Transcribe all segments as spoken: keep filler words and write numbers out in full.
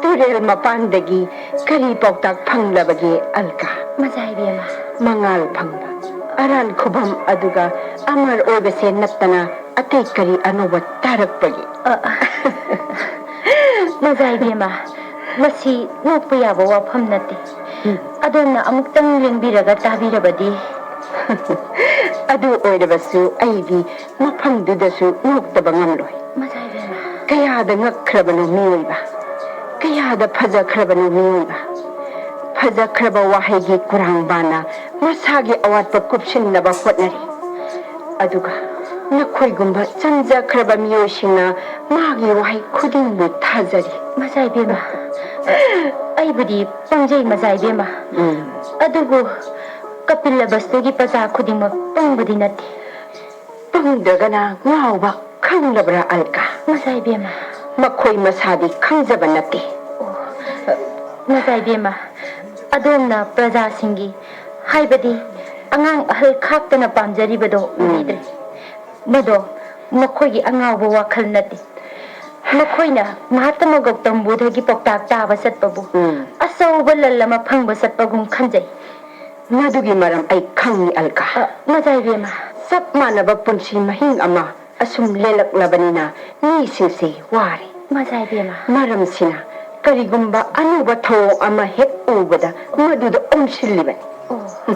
ꯇꯨꯔꯦꯜ ꯃꯄꯥꯟꯗꯒꯤ ꯀꯔꯤ ꯄꯥꯎꯇꯥꯛ ꯐꯪꯂꯕꯒꯦ, ꯑꯜꯀꯥ? ꯃꯖꯥ ꯏꯕꯦꯝꯃ꯫ ꯃꯉꯥꯜ ꯐꯪꯕ, ꯑꯔꯥꯟ ꯈꯨꯕꯝ, ꯑꯗꯨꯒ ꯑꯃꯔ ꯑꯣꯏꯕꯁꯦ ꯅꯠꯇꯅ ꯑꯇꯩ ꯀꯔꯤ ꯑꯅꯧꯕ ꯇꯥꯔꯛꯄꯒꯦ? ꯑ, ꯑ꯫ ꯃꯖꯥ ꯏꯕꯦꯝꯃ, ꯃꯁꯤ ꯅꯣꯛꯄ ꯌꯥꯕ ꯋꯥꯐꯝ ꯅꯠꯇꯦ꯫ ꯎꯝ꯫ ꯑꯗꯣꯝꯅ ꯑꯃꯨꯛꯇꯪ ꯂꯦꯡꯕꯤꯔꯒ ꯇꯥꯕꯤꯔꯕꯗꯤ꯫ ꯑꯗꯨ ꯑꯣꯏꯔꯕꯁꯨ ꯑꯩꯗꯤ ꯃꯐꯝꯗꯨꯗꯁꯨ ꯅꯣꯛꯇꯕ ꯉꯝꯂꯣꯏ꯫ ꯃꯖꯥ ꯏꯕꯦꯝꯃ꯫ ꯀꯌꯥꯗ ꯉꯛꯈ꯭ꯔꯕꯅꯣ ꯃꯤꯑꯣꯏꯕ! ꯀꯌꯥꯗ ꯐꯖꯈ꯭ꯔꯕꯅꯣ ꯃꯤꯑꯣꯏꯕ! ꯐꯖꯈ꯭ꯔꯕ ꯋꯥꯍꯩꯒꯤ ꯀꯨꯔꯥꯡꯕꯥꯅ ꯃꯁꯥꯒꯤ ꯑꯋꯥꯠꯄ ꯀꯨꯞꯁꯤꯟꯅꯕ ꯍꯣꯠꯅꯔꯤ꯫ ꯑꯗꯨꯒ ꯅꯈꯣꯏꯒꯨꯝꯕ ꯆꯝꯖꯈ꯭ꯔꯕ ꯃꯤꯑꯣꯏꯁꯤꯡꯅ ꯃꯥꯒꯤ ꯋꯥꯍꯩ ꯈꯨꯗꯤꯡꯕꯨ ꯊꯥꯖꯔꯤ꯫ ꯃꯖꯥ ꯏꯕꯦꯝꯃ, ꯑꯩꯕꯨꯗꯤ ꯄꯪꯖꯩ, ꯃꯖꯥ ꯏꯕꯦꯝꯃ꯫ ꯎꯝ꯫ ꯑꯗꯨꯕꯨ ꯀꯄꯤꯂꯕꯁꯇꯨꯒꯤ ꯄ꯭ꯔꯖꯥ ꯈꯨꯗꯤꯡꯃꯛ ꯄꯪꯕꯗꯤ ꯅꯠꯇꯦ꯫ ꯄꯪꯗ꯭ꯔꯒꯅ ꯉꯥꯎꯕ ꯈꯪꯂꯕ꯭ꯔꯥ, ꯑꯜꯀꯥ? ꯃꯖꯥ ꯏꯕꯦꯝꯃ꯫ ꯃꯈꯣꯏ ꯃꯁꯥꯗꯤ ꯈꯪꯖꯕ ꯅꯠꯇꯦ꯫ ꯑꯣ, ꯃꯖꯥ ꯏꯕꯦꯝꯃ, ꯑꯗꯣꯝꯅ ꯄ꯭ꯔꯖꯥꯁꯤꯡꯒꯤ, ꯍꯥꯏꯕꯗꯤ ꯑꯉꯥꯡ ꯑꯍꯜ ꯈꯥꯛꯇꯅ ꯄꯥꯝꯖꯔꯤꯕꯗꯣ ꯎꯝ꯫ ꯎꯕꯤꯗ꯭ꯔꯦ꯫ ꯃꯗꯣ ꯃꯈꯣꯏꯒꯤ ꯑꯉꯥꯎꯕ ꯋꯥꯈꯜ ꯅꯠꯇꯦ꯫ ꯃꯈꯣꯏꯅ ꯃꯍꯥꯇꯃ ꯒꯧꯇꯝ ꯕꯨꯙꯒꯤ ꯄꯥꯎꯇꯥꯛ ꯇꯥꯕ ꯆꯠꯄꯕꯨ ꯎꯝ꯫ ꯑꯆꯧꯕ ꯂꯟ ꯑꯃ ꯐꯪꯕ ꯆꯠꯄꯒꯨꯝ ꯈꯟꯖꯩ꯫ ꯃꯗꯨꯒꯤ ꯃꯔꯝ ꯑꯩ ꯈꯪꯏ, ꯑꯜꯀꯥ꯫ ꯑ, ꯃꯖꯥ ꯏꯕꯦꯝꯃ꯫ ꯆꯞ ꯃꯥꯟꯅꯕ ꯄꯨꯟꯁꯤ ꯃꯍꯤꯡ ꯑꯃ ꯑꯁꯨꯝ ꯂꯦꯜꯂꯛꯂꯕꯅꯤꯅ ꯃꯤꯁꯤꯡꯁꯦ ꯋꯥꯔꯦ꯫ ꯃꯖꯥ ꯏꯕꯦꯝꯃ꯫ ꯃꯔꯝꯁꯤꯅ ꯀꯔꯤꯒꯨꯝꯕ ꯑꯅꯧꯕ ꯊꯧꯑꯣꯡ ꯑꯃ ꯍꯦꯛ ꯎꯕꯗ ꯃꯗꯨꯗ ꯑꯣꯝꯁꯤꯜꯂꯤꯕꯅꯤ꯫ ꯑꯣ꯫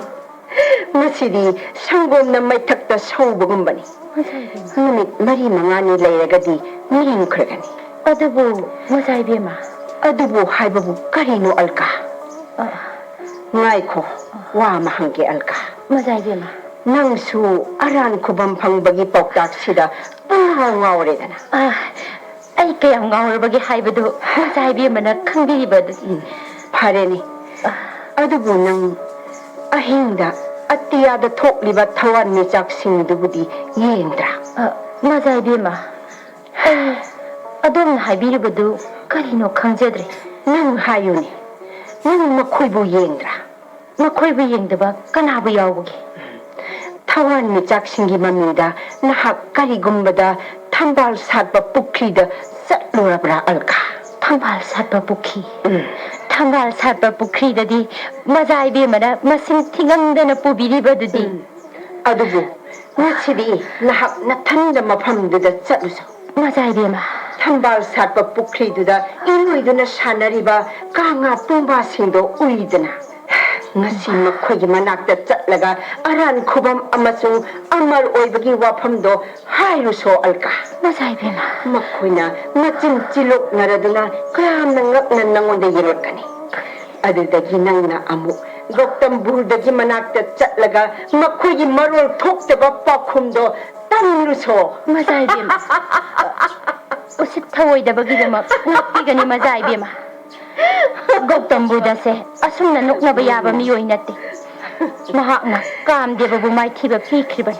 ꯃꯁꯤꯗꯤ ꯁꯪꯒꯣꯝꯅ ꯃꯩꯊꯛꯇ ꯁꯧꯕꯒꯨꯝꯕꯅꯤ꯫ ꯃꯖꯥ ꯏꯕꯦꯝꯃ꯫ ꯅꯨꯃꯤꯠ ꯃꯔꯤ ꯃꯉꯥꯅꯤ ꯂꯩꯔꯒꯗꯤ ꯃꯤꯔꯦꯝꯈ꯭ꯔꯒꯅꯤ꯫ ꯑꯗꯨꯕꯨ ꯃꯖꯥ ꯏꯕꯦꯝꯃ꯫ ꯑꯗꯨꯕꯨ ꯍꯥꯏꯕꯕꯨ ꯀꯔꯤꯅꯣ, ꯑꯜꯀꯥ? ꯑ꯫ ꯉꯥꯏꯈꯣ, ꯋꯥ ꯑꯃ ꯍꯪꯒꯦ, ꯑꯜꯀꯥ꯫ ꯃꯖꯥ ꯏꯕꯦꯝꯃ꯫ ꯅꯪꯁꯨ ꯑꯔꯥꯟ ꯈꯨꯕꯝ ꯐꯪꯕꯒꯤ ꯄꯥꯎꯇꯥꯛꯁꯤꯗ ꯄꯨꯡꯉꯥꯎ ꯉꯥꯎꯔꯦꯗꯅ꯫ ꯑꯥ, ꯑꯩ ꯀꯌꯥꯝ ꯉꯥꯎꯔꯕꯒꯦ ꯍꯥꯏꯕꯗꯨ ꯃꯆꯥ ꯏꯕꯦꯝꯃꯅ ꯈꯪꯕꯤꯔꯤꯕ ꯑꯗꯨꯅꯤ꯫ ꯎꯝ, ꯐꯔꯦꯅꯦ꯫ ꯑꯥ꯫ ꯑꯗꯨꯕꯨ ꯅꯪ ꯑꯍꯤꯡꯗ ꯑꯇꯤꯌꯥꯗ ꯊꯣꯛꯂꯤꯕ ꯊꯋꯥꯟꯃꯤꯆꯥꯛꯁꯤꯡꯗꯨꯕꯨꯗꯤ ꯌꯦꯡꯗ꯭ꯔꯥ? ꯑꯥ, ꯃꯆꯥ ꯏꯕꯦꯝꯃ, ꯑꯩ ꯑꯗꯣꯝꯅ ꯍꯥꯏꯕꯤꯔꯤꯕꯗꯨ ꯀꯔꯤꯅꯣ ꯈꯪꯖꯗ꯭ꯔꯦ꯫ ꯅꯪ ꯍꯥꯏꯌꯨꯅꯦ, ꯅꯪ ꯃꯈꯣꯏꯕꯨ ꯌꯦꯡꯗ꯭ꯔꯥ? ꯃꯈꯣꯏꯕꯨ ꯌꯦꯡꯗꯕ ꯀꯅꯥꯕꯨ ꯌꯥꯎꯕꯒꯦ? ꯊꯋꯥꯟꯃꯤꯆꯥꯛꯁꯤꯡꯒꯤ ꯃꯃꯤꯗ ꯅꯍꯥꯛ ꯀꯔꯤꯒꯨꯝꯕꯗ ꯊꯝꯕꯥꯜ ꯁꯥꯠꯄ ꯄꯨꯈ꯭ꯔꯤꯗ ꯆꯠꯂꯨꯔꯕ꯭ꯔꯥ, ꯑꯜꯀꯥ? ꯊꯝꯕꯥꯜ ꯁꯥꯠꯄ ꯄꯨꯈ꯭ꯔꯤ? ꯎꯝ꯫ ꯊꯝꯕꯥꯜ ꯁꯥꯠꯄ ꯄꯨꯈ꯭ꯔꯤꯗꯗꯤ ꯃꯖꯥ ꯏꯕꯦꯝꯃꯅ ꯃꯁꯤꯡ ꯊꯤꯉꯝꯗꯅ ꯄꯨꯕꯤꯔꯤꯕꯗꯨꯗꯤ꯫ ꯎꯝ꯫ ꯑꯗꯨꯕꯨ ꯉꯁꯤꯗꯤ ꯅꯍꯥꯛ ꯅꯊꯟꯗ ꯃꯐꯝꯗꯨꯗ ꯆꯠꯂꯨꯁꯨ꯫ ꯃꯖꯥ ꯏꯕꯦꯝꯃ꯫ ꯊꯝꯕꯥꯜ ꯁꯥꯠꯄ ꯄꯨꯈ꯭ꯔꯤꯗꯨꯗ ꯏꯔꯣꯏꯗꯨꯅ ꯁꯥꯟꯅꯔꯤꯕ ꯀꯥ ꯉꯥ ꯄꯨꯡꯕꯥꯁꯤꯡꯗꯣ ꯎꯏꯗꯅ꯫ ꯉꯁꯤ ꯃꯈꯣꯏꯒꯤ ꯃꯅꯥꯛꯇ ꯆꯠꯂꯒ ꯑꯔꯥꯟ ꯈꯨꯕꯝ ꯑꯃꯁꯨꯡ ꯑꯃꯔ ꯑꯣꯏꯕꯒꯤ ꯋꯥꯐꯝꯗꯣ ꯍꯥꯏꯔꯨꯁꯣ, ꯑꯜꯀꯥ꯫ ꯃꯖꯥ ꯏꯕꯦꯝꯃ꯫ ꯃꯈꯣꯏꯅ ꯃꯆꯤꯟ ꯆꯤꯂꯣꯛꯅꯔꯗꯨꯅ ꯀꯌꯥꯝꯅ ꯉꯛꯅ ꯅꯪꯉꯣꯟꯗ ꯌꯦꯡꯂꯛꯀꯅꯤ꯫ ꯑꯗꯨꯗꯒꯤ ꯅꯪꯅ ꯑꯃꯨꯛ ꯒꯧꯇꯝ ꯕꯨꯙꯒꯤ ꯃꯅꯥꯛꯇ ꯆꯠꯂꯒ ꯃꯈꯣꯏꯒꯤ ꯃꯔꯣꯜ ꯊꯣꯛꯇꯕ ꯄꯥꯎꯈꯨꯝꯗꯣ ꯇꯝꯂꯨꯁꯣ꯫ ꯃꯖꯥ ꯏꯕꯦꯝꯃ꯫ ꯎꯁꯤꯠ ꯊꯑꯣꯏꯗꯕꯒꯤꯗꯃꯛ ꯉꯥꯛꯄꯤꯒꯅꯤ, ꯃꯖꯥ ꯏꯕꯦꯝꯃ꯫ ꯒꯧꯇꯝ ꯕꯨꯙꯁꯦ ꯑꯁꯨꯝꯅ ꯅꯣꯛꯅꯕ ꯌꯥꯕ ꯃꯤꯑꯣꯏ ꯅꯠꯇꯦ꯫ ꯃꯍꯥꯛꯅ ꯀꯥꯝꯗꯦꯕꯕꯨ ꯃꯥꯏꯊꯤꯕ ꯄꯤꯈ꯭ꯔꯤꯕꯅꯤ꯫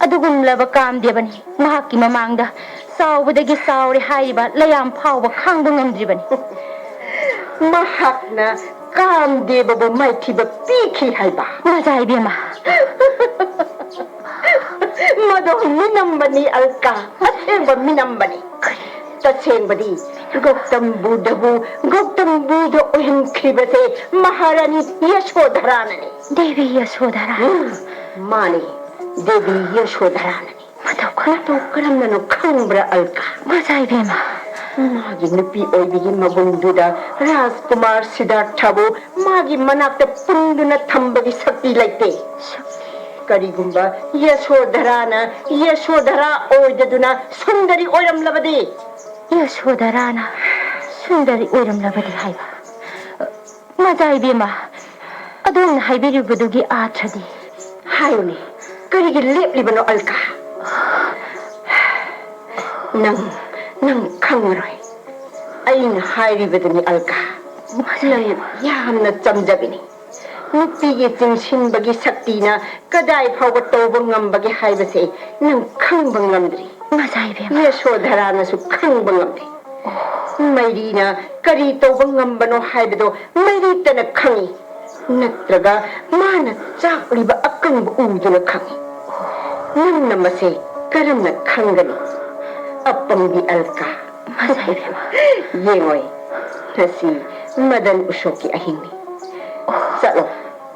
ꯑꯗꯨꯒꯨꯝꯂꯕ ꯀꯥꯝꯗꯦꯕꯅꯤ ꯃꯍꯥꯛꯀꯤ ꯃꯃꯥꯡꯗ ꯆꯥꯎꯕꯗꯒꯤ ꯆꯥꯎꯔꯦ ꯍꯥꯏꯔꯤꯕ ꯂꯩꯌꯥꯝ ꯐꯥꯎꯕ ꯈꯥꯡꯕ ꯉꯝꯗ꯭ꯔꯤꯕꯅꯤ꯫ ꯃꯍꯥꯛꯅ ꯀꯥꯝꯗꯦꯕꯕꯨ ꯃꯥꯏꯊꯤꯕ ꯄꯤꯈꯤ ꯍꯥꯏꯕ? ꯃꯖꯥ ꯏꯕꯦꯝꯃ꯫ ꯃꯗꯨ ꯃꯤꯅꯝꯕꯅꯤ, ꯑꯜꯀꯥ, ꯑꯁꯦꯡꯕ ꯃꯤꯅꯝꯕꯅꯤ꯫ ꯇꯁꯦꯡꯕꯗꯤ ꯒꯧꯇꯝ ꯕꯨꯙꯕꯨ ꯒꯧꯇꯝ ꯕꯨꯙ ꯑꯣꯏꯍꯟꯈ꯭ꯔꯤꯕꯁꯦ ꯃꯍꯥꯔꯥꯅꯤ ꯌꯁꯣꯙꯔꯥꯅꯅꯤ꯫ ꯗꯦꯕꯤ ꯌꯁꯣꯙꯔꯥ꯫ ꯎꯝ, ꯃꯥꯅꯤ, ꯗꯦꯕꯤ ꯌꯁꯣꯙꯔꯥꯅꯅꯤ꯫ ꯃꯇꯧ ꯀꯔꯝ- ꯃꯇꯧ ꯀꯔꯝꯅꯅꯣ ꯈꯪꯕ꯭ꯔꯥ, ꯑꯜꯀꯥ? ꯃꯖꯥ ꯏꯕꯦꯝꯃ꯫ ꯃꯥꯒꯤ ꯅꯨꯄꯤ ꯑꯣꯏꯕꯒꯤ ꯃꯒꯨꯟꯗꯨꯗ ꯔꯥꯖꯀꯨꯃꯥꯔ ꯁꯤꯗꯥꯔꯊꯕꯨ ꯃꯥꯒꯤ ꯃꯅꯥꯛꯇ ꯄꯨꯟꯗꯨꯅ ꯊꯝꯕꯒꯤ ꯁꯛꯇꯤ ꯂꯩꯇꯦ꯫ ꯀꯔꯤꯒꯨꯝꯕ ꯌꯁꯣꯙꯔꯥꯅ ꯌꯁꯣꯙꯔꯥ ꯑꯣꯏꯗꯗꯨꯅ ꯁꯨꯟꯗꯔꯤ ꯑꯣꯏꯔꯝꯂꯕꯗꯤ? ꯌꯁꯣꯙꯔꯥꯅ ꯁꯨꯟꯗꯔꯤ ꯑꯣꯏꯔꯝꯂꯕꯗꯤ ꯍꯥꯏꯕ? ꯃꯖꯥ ꯏꯕꯦꯝꯃ, ꯑꯗꯣꯝꯅ ꯍꯥꯏꯕꯤꯔꯤꯕꯗꯨꯒꯤ ꯑꯥꯔꯊꯗꯤ? ꯍꯥꯏꯌꯨꯅꯦ, ꯀꯔꯤꯒꯤ ꯂꯦꯞꯂꯤꯕꯅꯣ, ꯑꯜꯀꯥ? ꯅꯪ, ꯅꯪ ꯈꯪꯉꯔꯣꯏ꯫ ꯑꯩꯅ ꯍꯥꯏꯔꯤꯕꯗꯨꯅꯤ, ꯑꯜꯀꯥ꯫ ꯅꯪ ꯌꯥꯝꯅ ꯆꯝꯖꯕꯤꯅꯤ꯫ ꯅꯨꯄꯤꯒꯤ ꯆꯤꯡꯁꯤꯟꯕꯒꯤ ꯁꯛꯇꯤꯅ ꯀꯗꯥꯏ ꯐꯥꯎꯕ ꯇꯧꯕ ꯉꯝꯕꯒꯦ ꯍꯥꯏꯕꯁꯦ ꯅꯪ ꯈꯪꯕ ꯉꯝꯗ꯭ꯔꯤ꯫ ꯃꯖꯥ ꯏꯕꯦꯝꯃ꯫ ꯌꯦꯁꯣꯙꯔꯥꯅꯁꯨ ꯈꯪꯕ ꯉꯝꯗꯦ꯫ ꯃꯩꯔꯤꯅ ꯀꯔꯤ ꯇꯧꯕ ꯉꯝꯕꯅꯣ ꯍꯥꯏꯕꯗꯣ ꯃꯩꯔꯤꯇꯅ ꯈꯪꯏ꯫ ꯅꯠꯇ꯭ꯔꯒ ꯃꯥꯅ ꯆꯥꯛꯂꯤꯕ ꯑꯀꯪꯕ ꯎꯗꯨꯅ ꯈꯪꯏ꯫ ꯅꯪꯅ ꯃꯁꯦ ꯀꯔꯝꯅ ꯈꯪꯒꯅꯤ? ꯑꯄꯪꯕꯤ ꯑꯜꯀꯥ꯫ ꯃꯖꯥ ꯏꯕꯦꯝꯃ꯫ ꯌꯦꯡꯉꯣꯏ, ꯉꯁꯤ ꯃꯗꯟ ꯎꯁꯣꯞꯀꯤ ꯑꯍꯤꯡꯅꯤ꯫ ꯆꯠꯂꯣ,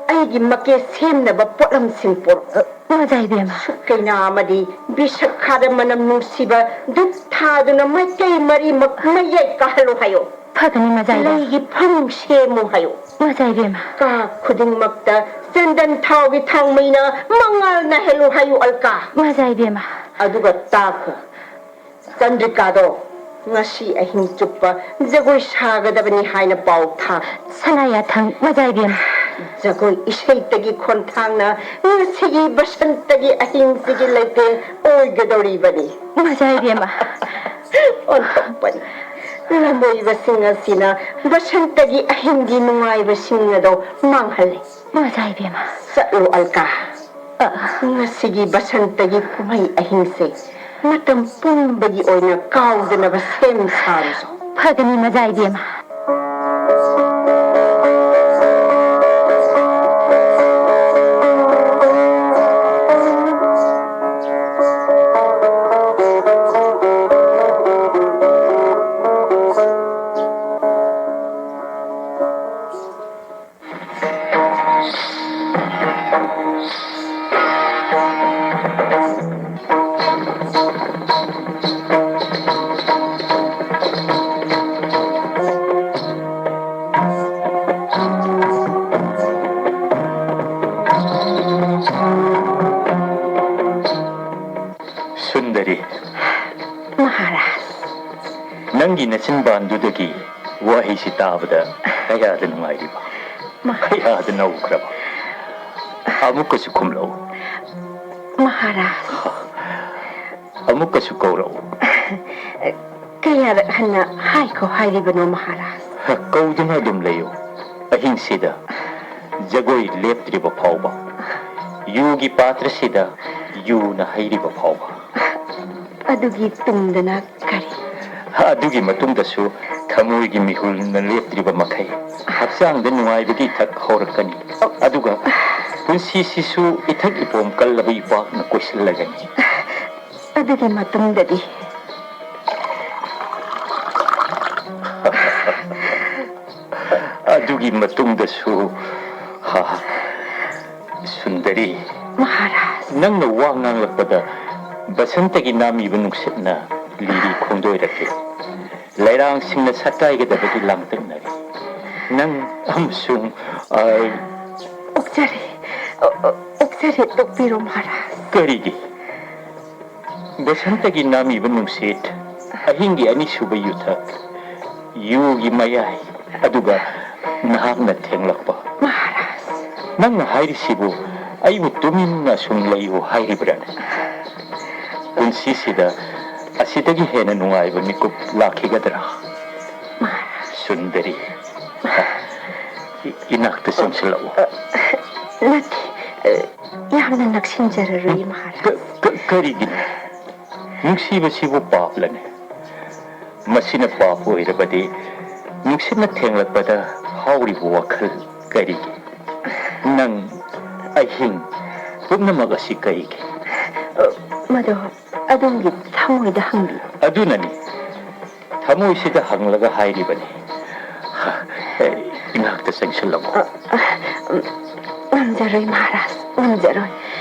ꯑꯩꯒꯤ ꯃꯀꯦ ꯁꯦꯝꯅꯕ ꯄꯣꯠꯂꯝꯁꯤꯡ ꯄꯨꯔꯛꯎ꯫ ꯃꯖꯥ ꯏꯕꯦꯝꯃ꯫ ꯁꯨꯛ ꯀꯩꯅꯥ ꯑꯃꯗꯤ ꯕꯤꯁꯛꯈꯥꯗ ꯃꯅꯝ ꯅꯨꯡꯁꯤꯕ ꯙꯨꯞ ꯊꯥꯗꯨꯅ ꯃꯥꯏꯀꯩ ꯃꯔꯤꯃꯛ ꯃꯌꯥꯏ ꯀꯥꯍꯜꯂꯨ ꯍꯥꯏꯌꯣ꯫ ꯐꯒꯅꯤ ꯃꯖꯥ ꯏꯕꯦꯝꯃ꯫ ꯂꯩꯒꯤ ꯐꯃꯨꯡ ꯁꯦꯝꯃꯨ ꯍꯥꯏꯌꯣ꯫ ꯃꯖꯥ ꯏꯕꯦꯝꯃ꯫ ꯀꯥ ꯈꯨꯗꯤꯡꯃꯛꯇ ꯆꯟꯗꯟ ꯊꯥꯎꯒꯤ ꯊꯥꯡꯃꯩꯅ ꯃꯉꯥꯜ ꯅꯥꯏꯍꯜꯂꯨ ꯍꯥꯏꯌꯨ ꯑꯜꯀꯥ꯫ ꯃꯖꯥ ꯏꯕꯦꯝꯃ꯫ ꯑꯗꯨꯒ ꯇꯥꯈꯣ, ꯆꯟꯗ꯭ꯔꯤꯀꯥꯗꯣ ꯉꯁꯤ ꯑꯍꯤꯡ ꯆꯨꯞꯄ ꯖꯒꯣꯏ ꯁꯥꯒꯗꯕꯅꯤ ꯍꯥꯏꯅ ꯄꯥꯎ ꯊꯥꯈꯣ꯫ ꯁꯅꯥ ꯌꯥꯊꯪ ꯃꯖꯥ ꯏꯕꯦꯝꯃ꯫ ꯖꯒꯣꯏ ꯏꯁꯩꯇꯒꯤ ꯈꯣꯟꯊꯥꯡꯅ ꯉꯁꯤꯒꯤ ꯕꯁꯟꯇꯒꯤ ꯑꯍꯤꯡꯁꯤꯒꯤ ꯂꯩꯇꯦꯡ ꯑꯣꯏꯒꯗꯧꯔꯤꯕꯅꯤ꯫ ꯃꯖꯥ ꯏꯕꯦꯝꯃ꯫ ꯑꯣꯟꯊꯣꯛꯄꯅꯤ꯫ ꯂꯝꯕꯣꯏꯕꯁꯤꯡ ꯑꯁꯤꯅ ꯕꯁꯟꯇꯒꯤ ꯑꯍꯤꯡꯒꯤ ꯅꯨꯡꯉꯥꯏꯕꯁꯤꯡ ꯑꯗꯣ ꯃꯥꯡꯍꯜꯂꯤ꯫ ꯃꯖꯥ ꯏꯕꯦꯝꯃ꯫ ꯆꯠꯂꯣ ꯑꯜꯀꯥ꯫ ꯑ꯫ ꯉꯁꯤꯒꯤ ꯕꯁꯟꯇꯒꯤ ꯀꯨꯝꯍꯩ ꯑꯍꯤꯡꯁꯦ ꯃꯇꯝ ꯄꯨꯝꯕꯒꯤ ꯑꯣꯏꯅ ꯀꯥꯎꯗꯅꯕ ꯁꯦꯝ ꯁꯥꯔꯨꯁꯣ꯫ ꯐꯒꯅꯤ ꯃꯖꯥ ꯏꯕꯦꯝꯃ꯫ ꯁꯨꯟꯗꯔꯤ꯫ ꯃꯍꯥꯔꯥꯖ꯫ ꯅꯪꯒꯤ ꯅꯆꯤꯟꯕꯥꯟꯗꯨꯗꯒꯤ ꯋꯥꯍꯩꯁꯤ ꯇꯥꯕꯗ ꯀꯌꯥꯗ ꯅꯨꯡꯉꯥꯏꯔꯤꯕ? ꯃꯍꯥꯔꯥꯖ꯫ ꯀꯌꯥꯗ ꯅꯧꯈ꯭ꯔꯕ? ꯑꯃꯨꯛꯀꯁꯨ ꯈꯨꯝꯂꯛꯎ꯫ ꯃꯍꯥꯔꯥꯖ꯫ ꯑꯃꯨꯛꯀꯁꯨ ꯀꯧꯔꯛꯎ꯫ ꯀꯌꯥꯔꯛ ꯍꯟꯅ ꯍꯥꯏꯈꯣ ꯍꯥꯏꯔꯤꯕꯅꯣ ꯃꯍꯥꯔꯥꯖ? ꯀꯧꯗꯨꯅ ꯑꯗꯨꯝ ꯂꯩꯌꯨ꯫ ꯑꯍꯤꯡꯁꯤꯗ ꯖꯒꯣꯏ ꯂꯦꯞꯇ꯭ꯔꯤꯕ ꯐꯥꯎꯕ, ꯌꯨꯒꯤ ꯄꯥꯇ꯭ꯔꯁꯤꯗ ꯌꯨꯅ ꯍꯩꯔꯤꯕ ꯐꯥꯎꯕ꯫ ꯑꯗꯨꯒꯤ ꯇꯨꯡꯗꯅ ꯀꯔꯤ? ꯑꯗꯨꯒꯤ ꯃꯇꯨꯡꯗꯁꯨ ꯊꯃꯣꯏꯒꯤ ꯃꯤꯍꯨꯜꯅ ꯂꯦꯞꯇ꯭ꯔꯤꯕ ꯃꯈꯩ ꯍꯛꯆꯥꯡꯗ ꯅꯨꯡꯉꯥꯏꯕꯒꯤ ꯏꯊꯛ ꯍꯧꯔꯛꯀꯅꯤ꯫ ꯑꯗꯨꯒ ꯄꯨꯟꯁꯤꯁꯤꯁꯨ ꯏꯊꯛ ꯏꯄꯣꯝ ꯀꯜꯂꯕ ꯏꯄꯥꯛꯅ ꯀꯣꯏꯁꯤꯜꯂꯒꯅꯤ꯫ ꯑꯗꯨꯒꯤ ꯃꯇꯨꯡꯗꯗꯤ? ꯑꯗꯨꯒꯤ ꯃꯇꯨꯡꯗꯁꯨ, ꯍꯥ, ꯁꯨꯟꯗꯔꯤ, ꯃꯍꯥꯔꯥꯖ꯫ ꯅꯪꯅ ꯋꯥ ꯉꯥꯡꯂꯛꯄꯗ ꯕꯁꯟꯇꯒꯤ ꯅꯥꯝꯃꯤꯕ ꯅꯨꯡꯁꯤꯠꯅ ꯂꯤꯔꯤ ꯈꯣꯡꯗꯣꯏꯔꯛꯂꯤ꯫ ꯂꯩꯔꯥꯡꯁꯤꯡꯅ ꯁꯛꯀꯥꯏꯒꯗꯕꯒꯤ ꯂꯥꯡꯇꯛꯅꯔꯤ꯫ ꯅꯪ ꯑꯃꯁꯨꯡ ꯑꯩ꯫ ꯑꯣꯛꯆꯔꯤ꯫ ꯑꯣ-, ꯑꯣ-, ꯑꯣꯛꯆꯔꯤ, ꯇꯣꯛꯄꯤꯔꯣ ꯃꯍꯥꯔꯥꯖ꯫ ꯀꯔꯤꯒꯤ? ꯕꯁꯟꯇꯒꯤ ꯅꯥꯝꯃꯤꯕ ꯅꯨꯡꯁꯤꯠ, ꯑꯍꯤꯡꯒꯤ ꯑꯅꯤꯁꯨꯕ ꯌꯨꯊꯛ, ꯌꯨꯒꯤ ꯃꯌꯥꯏ, ꯑꯗꯨꯒ ꯅꯍꯥꯛꯅ ꯊꯦꯡꯂꯛꯄ꯫ ꯃꯍꯥꯔꯥꯖ꯫ ꯅꯪꯅ ꯍꯥꯏꯔꯤꯁꯤꯕꯨ ꯑꯩꯕꯨ ꯇꯨꯃꯤꯟꯅ ꯁꯨꯝ ꯂꯩꯌꯨ ꯍꯥꯏꯔꯤꯕ꯭ꯔꯥꯅꯦ? ꯄꯨꯟꯁꯤꯁꯤꯗ ꯑꯁꯤꯗꯒꯤ ꯍꯦꯟꯅ ꯅꯨꯡꯉꯥꯏꯕ ꯃꯤꯀꯨꯞ ꯂꯥꯛꯈꯤꯒꯗ꯭ꯔꯥ? ꯃꯍꯥꯔꯥꯖ꯫ ꯁꯨꯟꯗꯔꯤ, ꯏ-, ꯏꯅꯥꯛꯇ ꯆꯪꯁꯤꯜꯂꯛꯎ꯫ ꯅꯠꯇꯦ, ꯌꯥꯝꯅ ꯅꯛꯁꯤꯟꯖꯔꯔꯣꯏ ꯃꯍꯥꯔꯥꯖ꯫ ꯀ-, ꯀ-, ꯀꯔꯤꯒꯤꯅꯣ? ꯅꯨꯡꯁꯤꯕꯁꯤꯕꯨ ꯄꯥꯞꯂꯅꯦ? ꯃꯁꯤꯅ ꯄꯥꯞ ꯑꯣꯏꯔꯕꯗꯤ ꯅꯨꯡꯁꯤꯠꯅ ꯊꯦꯡꯂꯛꯄꯗ ꯐꯥꯎꯔꯤꯕ ꯋꯥꯈꯜ ꯀꯔꯤꯒꯤ? ꯅꯪ, ꯑꯍꯤꯡ, ꯄꯨꯝꯅꯃꯛ ꯑꯁꯤ ꯀꯔꯤꯒꯤ? ꯃꯗꯣ ꯑꯗꯣꯝꯒꯤ ꯊꯃꯣꯏꯗ ꯍꯪꯕꯤꯌꯨ꯫ ꯑꯗꯨꯅꯅꯤ, ꯊꯃꯣꯏꯁꯤꯗ ꯍꯪꯂꯒ ꯍꯥꯏꯔꯤꯕꯅꯤ꯫ ꯏꯅꯥꯛꯇ ꯆꯪꯁꯤꯜꯂꯛꯎ꯫ ꯉꯝꯖꯔꯣꯏ ꯃꯍꯥꯔꯥꯖ, ꯉꯝꯖꯔꯣꯏ꯫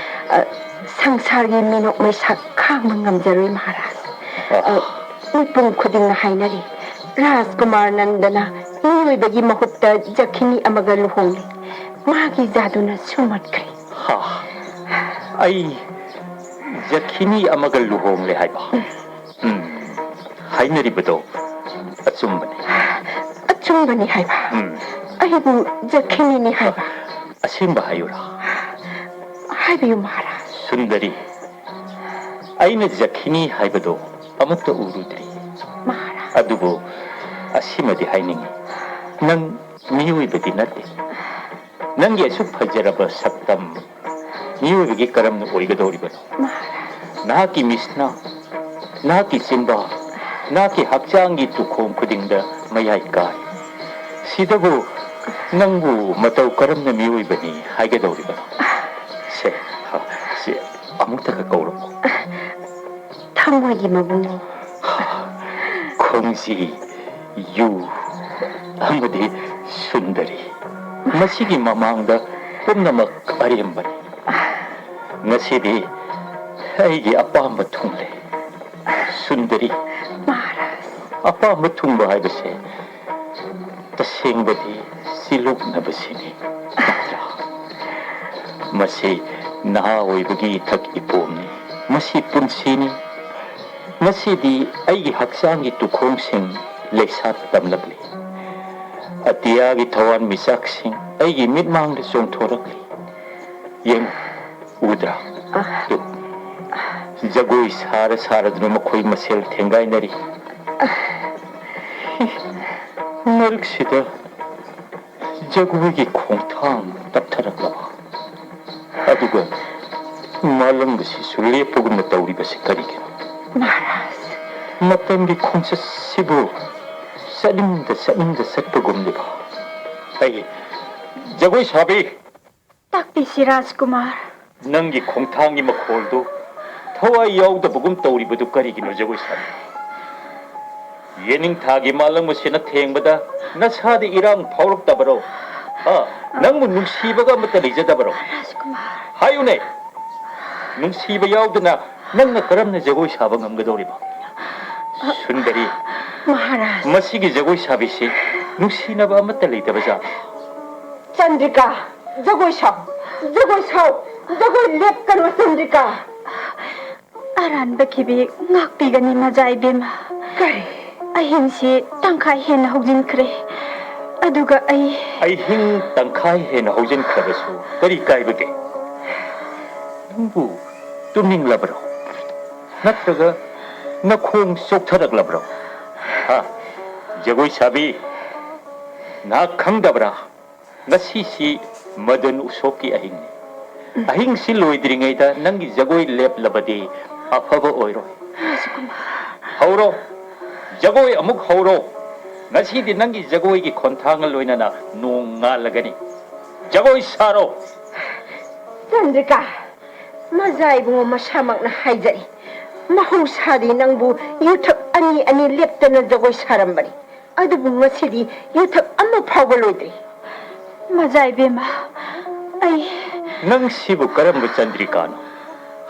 ꯑ, ꯁꯪꯁꯥꯔꯒꯤ ꯃꯤꯅꯣꯛ ꯃꯩꯁꯥ ꯈꯥꯡꯕ ꯉꯝꯖꯔꯣꯏ ꯃꯍꯥꯔꯥꯖ꯫ ꯑ, ꯃꯤꯄꯨꯝ ꯈꯨꯗꯤꯡꯅ ꯍꯥꯏꯅꯔꯤ, ꯔꯥꯖꯀꯨꯃꯥꯔ ꯅꯟꯗꯅ ꯃꯤꯑꯣꯏꯕꯒꯤ ꯃꯍꯨꯠꯇ ꯖꯈꯤꯅꯤ ꯑꯃꯒ ꯂꯨꯍꯣꯡꯂꯦ꯫ ꯃꯥꯒꯤ ꯖꯥꯗꯨꯅ ꯁꯨꯝꯍꯠꯈ꯭ꯔꯦ꯫ ꯍꯥ, ꯑꯩ ꯖꯈꯤꯅꯤ ꯑꯃꯒ ꯂꯨꯍꯣꯡꯂꯦ ꯍꯥꯏꯕ? ꯎꯝ, ꯍꯥꯏꯅꯔꯤꯕꯗꯣ ꯑꯆꯨꯝꯕꯅꯤ꯫ ꯑꯆꯨꯝꯕꯅꯤ ꯍꯥꯏꯕ? ꯎꯝ꯫ ꯑꯩꯕꯨ ꯖꯈꯤꯅꯤꯅꯤ ꯍꯥꯏꯕ? ꯑꯁꯦꯡꯕ ꯍꯥꯏꯌꯨꯔꯥ? ꯍꯥꯏꯕꯤꯌꯨ ꯃꯍꯥꯔꯥꯖ꯫ ꯁꯨꯟꯗꯔꯤ, ꯑꯩꯅ ꯖꯈꯤꯅꯤ ꯍꯥꯏꯕꯗꯣ ꯑꯃꯠꯇ ꯎꯔꯨꯗ꯭ꯔꯤ꯫ ꯃꯍꯥꯔꯥꯖ꯫ ꯑꯗꯨꯕꯨ ꯑꯁꯤꯃꯗꯤ ꯍꯥꯏꯅꯤꯡꯏ, ꯅꯪ ꯃꯤꯑꯣꯏꯕꯗꯤ ꯅꯠꯇꯦ꯫ ꯅꯪꯒꯤ ꯑꯁꯨꯛ ꯐꯖꯔꯕ ꯁꯛꯇꯝ ꯃꯤꯑꯣꯏꯕꯒꯤ ꯀꯔꯝꯅ ꯑꯣꯏꯒꯗꯧꯔꯤꯕꯅꯣ? ꯃꯍꯥꯔꯥꯖ꯫ ꯅꯍꯥꯛꯀꯤ ꯃꯤꯠꯁꯅꯥ, ꯅꯍꯥꯛꯀꯤ ꯆꯤꯟꯕꯥꯟ, ꯅꯍꯥꯛꯀꯤ ꯍꯛꯆꯥꯡꯒꯤ ꯇꯨꯈꯣꯡ ꯈꯨꯗꯤꯡꯗ ꯃꯌꯥꯏ ꯀꯥꯏ꯫ ꯁꯤꯗꯕꯨ ꯅꯪꯕꯨ ꯃꯇꯧ ꯀꯔꯝꯅ ꯃꯤꯑꯣꯏꯕꯅꯤ ꯍꯥꯏꯒꯗꯧꯔꯤꯕꯅꯣ? ꯁꯦ, ꯁꯦ, ꯑꯃꯨꯛꯇꯒ ꯀꯧꯔꯛꯎ꯫ ꯊꯃꯣꯏꯒꯤ ꯃꯕꯨꯡꯉꯣ꯫ ꯈꯣꯡꯖꯤ, ꯌꯨ, ꯑꯃꯗꯤ ꯁꯨꯟꯗꯔꯤ꯫ ꯃꯁꯤꯒꯤ ꯃꯃꯥꯡꯗ ꯄꯨꯝꯅꯃꯛ ꯑꯔꯦꯝꯕꯅꯤ꯫ ꯉꯁꯤꯗꯤ ꯑꯩꯒꯤ ꯑꯄꯥꯝꯕ ꯊꯨꯡꯂꯦ꯫ ꯁꯨꯟꯗꯔꯤ, ꯃꯍꯥꯔꯥꯖ꯫ ꯑꯄꯥꯝꯕ ꯊꯨꯡꯕ ꯍꯥꯏꯕꯁꯦ ꯇꯁꯦꯡꯕꯗꯤ ꯁꯤꯂꯣꯛꯅꯕꯁꯤꯅꯤ, ꯅꯠꯇ꯭ꯔꯥ? ꯃꯁꯤ ꯅꯍꯥ ꯑꯣꯏꯕꯒꯤ ꯏꯊꯛ ꯏꯄꯣꯝꯅꯤ꯫ ꯃꯁꯤ ꯄꯨꯟꯁꯤꯅꯤ꯫ ꯉꯁꯤꯗꯤ ꯑꯩꯒꯤ ꯍꯛꯆꯥꯡꯒꯤ ꯇꯨꯈꯣꯡꯁꯤꯡ ꯂꯩꯁꯥꯠ ꯇꯝꯂꯛꯂꯤ꯫ ꯑꯇꯤꯌꯥꯒꯤ ꯊꯋꯥꯟꯃꯤꯆꯥꯛꯁꯤꯡ ꯑꯩꯒꯤ ꯃꯤꯠꯃꯥꯡꯗ ꯆꯣꯡꯊꯣꯔꯛꯂꯤ꯫ ꯌꯦꯡꯉꯨ, ꯎꯗ꯭ꯔꯥ? ꯑ꯫ ꯇꯨ, ꯖꯒꯣꯏ ꯁꯥꯔ ꯁꯥꯔꯗꯨꯅ ꯃꯈꯣꯏ ꯃꯁꯦꯜ ꯊꯦꯡꯒꯥꯏꯅꯔꯤ꯫ ꯃꯔꯛꯁꯤꯗ ꯖꯒꯣꯏꯒꯤ ꯈꯣꯡꯊꯥꯡ ꯇꯞꯊꯔꯛꯂꯕ, ꯑꯗꯨꯒ ꯃꯥꯂꯪꯕꯁꯤꯁꯨ ꯂꯦꯞꯄꯒꯨꯝꯅ ꯇꯧꯔꯤꯕꯁꯤ ꯀꯔꯤꯒꯤꯅꯣ? ꯃꯍꯥꯔꯥꯖ꯫ ꯃꯇꯝꯒꯤ ꯈꯣꯡꯆꯠꯁꯤꯕꯨ ꯆꯠꯅꯤꯡꯗ ꯆꯠꯅꯤꯡꯗ ꯆꯠꯄꯒꯨꯝꯂꯤꯕ꯫ ꯑꯩ ꯖꯒꯣꯏ ꯁꯥꯕꯤ! ꯇꯥꯛꯄꯤꯁꯤ ꯔꯥꯖꯀꯨꯃꯥꯔ꯫ ꯅꯪꯒꯤ ꯈꯣꯡꯊꯥꯡꯒꯤ ꯃꯈꯣꯜꯗꯨ ꯊꯋꯥꯏ ꯌꯥꯎꯗꯕꯒꯨꯝ ꯇꯧꯔꯤꯕꯗꯨ ꯀꯔꯤꯒꯤꯅꯣ, ꯖꯒꯣꯏ ꯁꯥꯕꯤ? ꯌꯦꯅꯤꯡꯊꯥꯒꯤ ꯃꯥꯂꯪꯕꯁꯤꯅ ꯊꯦꯡꯕꯗ ꯅꯁꯥꯗ ꯏꯔꯥꯡ ꯐꯥꯎꯔꯛꯇꯕꯔꯣ? ꯍꯥ? ꯅꯪꯕꯨ ꯅꯨꯡꯁꯤꯕꯒ ꯑꯃꯠꯇ ꯂꯩꯖꯗꯕꯔꯣ? ꯔꯥꯖꯀꯨꯃꯥꯔ꯫ ꯍꯥꯏꯌꯨꯅꯦ! ꯅꯨꯡꯁꯤꯕ ꯌꯥꯎꯗꯅ ꯅꯪꯅ ꯀꯔꯝꯅ ꯖꯒꯣꯏ ꯁꯥꯕ ꯉꯝꯒꯗꯧꯔꯤꯕ? ꯁꯨꯟꯗꯔꯤ, ꯃꯍꯥꯔꯥꯖ꯫ ꯃꯁꯤꯒꯤ ꯖꯒꯣꯏ ꯁꯥꯕꯤꯁꯤ ꯅꯨꯡꯁꯤꯅꯕ ꯑꯃꯠꯇ ꯂꯩꯇꯕ ꯖꯥꯠꯂꯣ? ꯆꯟꯗ꯭ꯔꯤꯀꯥ, ꯖꯒꯣꯏ ꯁꯥꯎ, ꯖꯒꯣꯏ ꯁꯥꯎ, ꯖꯒꯣꯏ ꯂꯦꯞꯀꯅꯨ, ꯆꯟꯗ꯭ꯔꯤꯀꯥ꯫ ꯑꯔꯥꯟꯕ ꯈꯤꯕꯤ ꯉꯥꯛꯄꯤꯒꯅꯤ, ꯃꯖꯥ ꯏꯕꯦꯝꯃ꯫ ꯀꯔꯤ? ꯑꯍꯤꯡꯁꯤ ꯇꯪꯈꯥꯏ ꯍꯦꯟꯅ ꯍꯧꯖꯤꯟꯈ꯭ꯔꯦ, ꯑꯗꯨꯒ ꯑꯩ ꯑꯍꯤꯡ ꯇꯪꯈꯥꯏ ꯍꯦꯟꯅ ꯍꯧꯖꯤꯟꯈ꯭ꯔꯕꯁꯨ ꯀꯔꯤ ꯀꯥꯏꯕꯒꯦ? ꯅꯪꯕꯨ ꯇꯨꯝꯅꯤꯡꯂꯕ꯭ꯔꯣ? ꯅꯠꯇ꯭ꯔꯒ ꯅꯈꯣꯡ ꯆꯣꯛꯊꯔꯛꯂꯕ꯭ꯔꯣ? ꯍꯥ? ꯖꯒꯣꯏ ꯁꯥꯕꯤ, ꯅꯍꯥꯛ ꯈꯪꯗꯕ꯭ꯔꯥ? ꯉꯁꯤꯁꯤ ꯃꯗꯟ ꯎꯁꯣꯞꯀꯤ ꯑꯍꯤꯡꯅꯤ꯫ ꯑꯍꯤꯡꯁꯤ ꯂꯣꯏꯗ꯭ꯔꯤꯉꯩꯗ ꯅꯪꯒꯤ ꯖꯒꯣꯏ ꯂꯦꯞꯂꯕꯗꯤ ꯑꯐꯕ ꯑꯣꯏꯔꯣꯏ꯫ ꯍꯧꯔꯣ, ꯖꯒꯣꯏ ꯑꯃꯨꯛ ꯍꯧꯔꯣ꯫ ꯉꯁꯤꯗꯤ ꯅꯪꯒꯤ ꯖꯒꯣꯏꯒꯤ ꯈꯣꯟꯊꯥꯡꯒ ꯂꯣꯏꯅꯅ ꯅꯣꯡ ꯉꯥꯜꯂꯒꯅꯤ꯫ ꯖꯒꯣꯏ ꯁꯥꯔꯣ꯫ ꯆꯟꯗ꯭ꯔꯤꯀꯥ, ꯃꯖꯥ ꯏꯕꯨꯡꯉꯣ ꯃꯁꯥꯃꯛꯅ ꯍꯥꯏꯖꯔꯤ꯫ ꯃꯍꯧꯁꯥꯗꯤ ꯅꯪꯕꯨ ꯌꯨꯊꯛ ꯑꯅꯤ ꯑꯅꯤ ꯂꯦꯞꯇꯅ ꯖꯒꯣꯏ ꯁꯥꯔꯝꯕꯅꯤ꯫ ꯑꯗꯨꯕꯨ ꯉꯁꯤꯗꯤ ꯌꯨꯊꯛ ꯑꯃ ꯐꯥꯎꯕ ꯂꯣꯏꯗ꯭ꯔꯤ꯫ ꯃꯖꯥ ꯏꯕꯦꯝꯃ, ꯑꯩ ꯅꯪ ꯁꯤꯕꯨ ꯀꯔꯝꯕ ꯆꯟꯗ꯭ꯔꯤꯀꯥꯅꯣ?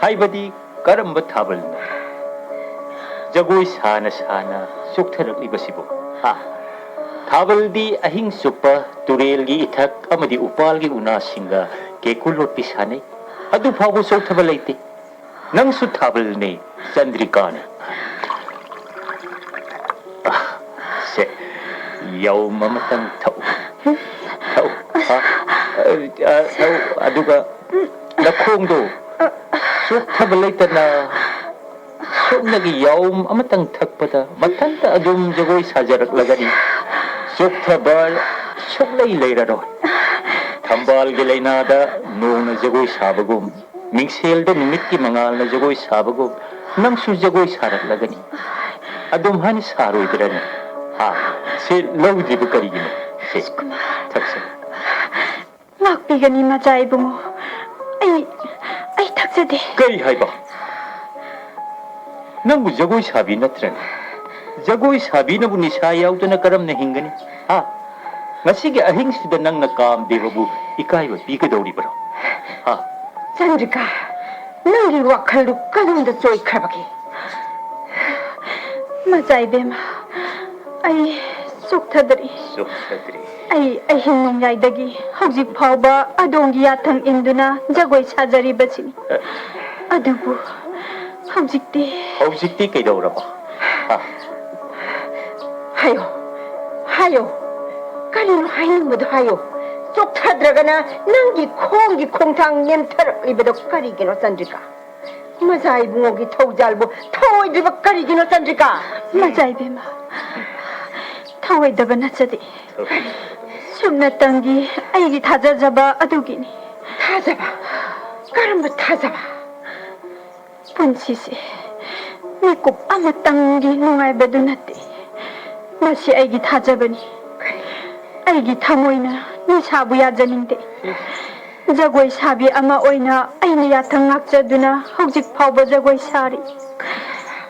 ꯍꯥꯏꯕꯗꯤ ꯀꯔꯝꯕ ꯊꯥꯕꯜꯅꯣ? ꯖꯒꯣꯏ ꯁꯥꯅ ꯁꯥꯅ ꯆꯣꯛꯊꯔꯛꯂꯤꯕꯁꯤꯕꯨ? ꯍꯥ? ꯊꯥꯕꯜꯗꯤ ꯑꯍꯤꯡ ꯆꯨꯞꯄ ꯇꯨꯔꯦꯜꯒꯤ ꯏꯊꯛ ꯑꯃꯗꯤ ꯎꯄꯥꯜꯒꯤ ꯎꯅꯥꯁꯤꯡꯒ ꯀꯦꯀꯨ ꯂꯣꯠꯄꯤ ꯁꯥꯟꯅꯩ꯫ ꯑꯗꯨ ꯐꯥꯎꯕ ꯆꯣꯛꯊꯕ ꯂꯩꯇꯦ꯫ ꯅꯪꯁꯨ ꯊꯥꯕꯜꯅꯤ, ꯆꯟꯗ꯭ꯔꯤꯀꯥꯅꯤ꯫ ꯑꯥ, ꯁꯦ, ꯌꯥꯎꯝ ꯑꯃꯇꯪ ꯊꯛꯎ꯫ ꯊꯛꯎ꯫ ꯑꯥ, ꯑꯥ, ꯊꯛꯎ꯫ ꯑꯗꯨꯒ ꯅꯈꯣꯡꯗꯣ ꯆꯣꯛꯊꯕ ꯂꯩꯇꯅ ꯁꯨꯞꯅꯒꯤ ꯌꯥꯎꯝ ꯑꯃꯇꯪ ꯊꯛꯄꯗ ꯃꯊꯟꯇ ꯑꯗꯨꯝ ꯖꯒꯣꯏ ꯁꯥꯖꯔꯛꯂꯒꯅꯤ꯫ ꯆꯣꯛꯊꯕ ꯁꯨꯛꯂꯩ ꯂꯩꯔꯔꯣꯏ꯫ ꯊꯝꯕꯥꯜꯒꯤ ꯂꯩꯅꯥꯗ ꯅꯣꯡꯅ ꯖꯒꯣꯏ ꯁꯥꯕꯒꯨꯝ, ꯃꯤꯡꯁꯦꯜꯗ ꯅꯨꯃꯤꯠꯀꯤ ꯃꯉꯥꯜꯅ ꯖꯒꯣꯏ ꯁꯥꯕꯒꯨꯝ, ꯅꯪꯁꯨ ꯖꯒꯣꯏ ꯁꯥꯔꯛꯂꯒꯅꯤ꯫ ꯑꯗꯨꯝ ꯍꯥꯏꯅ ꯁꯥꯔꯣꯏꯗ꯭ꯔꯅꯤ? ꯍꯥ? ꯁꯦ, ꯂꯧꯗ꯭ꯔꯤꯕ ꯀꯔꯤꯒꯤꯅꯣ? ꯁꯦ, ꯊꯛꯁꯦ꯫ ꯉꯥꯛꯄꯤꯒꯅꯤ, ꯃꯆꯥ ꯏꯕꯨꯡꯉꯣ꯫ ꯑꯩ, ꯑꯩ ꯊꯛꯆꯗꯦ꯫ ꯀꯔꯤ ꯍꯥꯏꯕ? ꯅꯪꯕꯨ ꯖꯒꯣꯏ ꯁꯥꯕꯤ ꯅꯠꯇ꯭ꯔꯅꯦ? ꯖꯒꯣꯏ ꯁꯥꯕꯤꯅꯕꯨ ꯅꯤꯁꯥ ꯌꯥꯎꯗꯅ ꯀꯔꯝꯅ ꯍꯤꯡꯒꯅꯤ? ꯍꯥ? ꯉꯁꯤꯒꯤ ꯑꯍꯤꯡꯁꯤꯗ ꯅꯪꯅ ꯀꯥꯝꯗꯦꯕꯕꯨ ꯏꯀꯥꯏꯕ ꯄꯤꯒꯗꯧꯔꯤꯕꯔꯣ? ꯍꯥ? ꯆꯟꯗ꯭ꯔꯤꯀꯥ, ꯅꯪꯒꯤ ꯋꯥꯈꯜꯗꯨ ꯀꯗꯣꯝꯗ ꯆꯣꯏꯈ꯭ꯔꯕꯒꯦ? ꯃꯆꯥ ꯏꯕꯦꯝꯃ, ꯑꯩ ꯆꯣꯛꯊꯗ꯭ꯔꯤ꯫ ꯆꯣꯛꯊꯗ꯭ꯔꯤ꯫ ꯑꯩ ꯑꯍꯤꯡ ꯅꯣꯡꯌꯥꯏꯗꯒꯤ ꯍꯧꯖꯤꯛ ꯐꯥꯎꯕ ꯑꯗꯣꯝꯒꯤ ꯌꯥꯊꯪ ꯏꯟꯗꯨꯅ ꯖꯒꯣꯏ ꯁꯥꯖꯔꯤꯕꯁꯤꯅꯤ꯫ ꯑꯗꯨꯕꯨ ꯍꯧꯖꯤꯛꯇꯤ ꯍꯧꯖꯤꯛꯇꯤ ꯀꯩꯗꯧꯔꯕ? ꯍꯥ? ꯍꯥꯏꯌꯣ, ꯍꯥꯏꯌꯣ, ꯀꯔꯤꯅꯣ ꯍꯥꯏꯅꯤꯡꯕꯗꯣ ꯍꯥꯏꯌꯣ꯫ ꯆꯣꯛꯊꯗ꯭ꯔꯒꯅ ꯅꯪꯒꯤ ꯈꯣꯡꯒꯤ ꯈꯣꯡꯊꯥꯡ ꯅꯦꯝꯊꯔꯛꯂꯤꯕꯗꯣ ꯀꯔꯤꯒꯤꯅꯣ, ꯆꯟꯗ꯭ꯔꯤꯀꯥ? ꯃꯖꯥ ꯏꯕꯨꯡꯉꯣꯒꯤ ꯊꯧꯖꯥꯜꯕꯨ ꯊꯧꯑꯣꯏꯗ꯭ꯔꯤꯕ ꯀꯔꯤꯒꯤꯅꯣ, ꯆꯟꯗ꯭ꯔꯤꯀꯥ? ꯃꯖꯥ ꯏꯕꯦꯝꯃ, ꯊꯧꯑꯣꯏꯗꯕ ꯅꯠꯆꯗꯦ꯫ ꯁꯨꯞꯅꯇꯪꯒꯤ ꯑꯩꯒꯤ ꯊꯥꯖꯖꯕ ꯑꯗꯨꯒꯤꯅꯤ꯫ ꯊꯥꯖꯕ? ꯀꯔꯝꯕ ꯊꯥꯖꯕ? ꯄꯨꯟꯁꯤꯁꯦ ꯃꯤꯀꯨꯞ ꯑꯃꯇꯪꯒꯤ ꯅꯨꯡꯉꯥꯏꯕꯗꯨ ꯅꯠꯇꯦ꯫ ꯃꯁꯤ ꯑꯩꯒꯤ ꯊꯥꯖꯕꯅꯤ꯫ ꯑꯩꯒꯤ ꯊꯃꯣꯏꯅ ꯅꯤꯁꯥꯕꯨ ꯌꯥꯖꯅꯤꯡꯗꯦ꯫ ꯖꯒꯣꯏ ꯁꯥꯕꯤ ꯑꯃ ꯑꯣꯏꯅ ꯑꯩꯅ ꯌꯥꯊꯪ ꯉꯥꯛꯆꯗꯨꯅ ꯍꯧꯖꯤꯛ ꯐꯥꯎꯕ ꯖꯒꯣꯏ ꯁꯥꯔꯤ꯫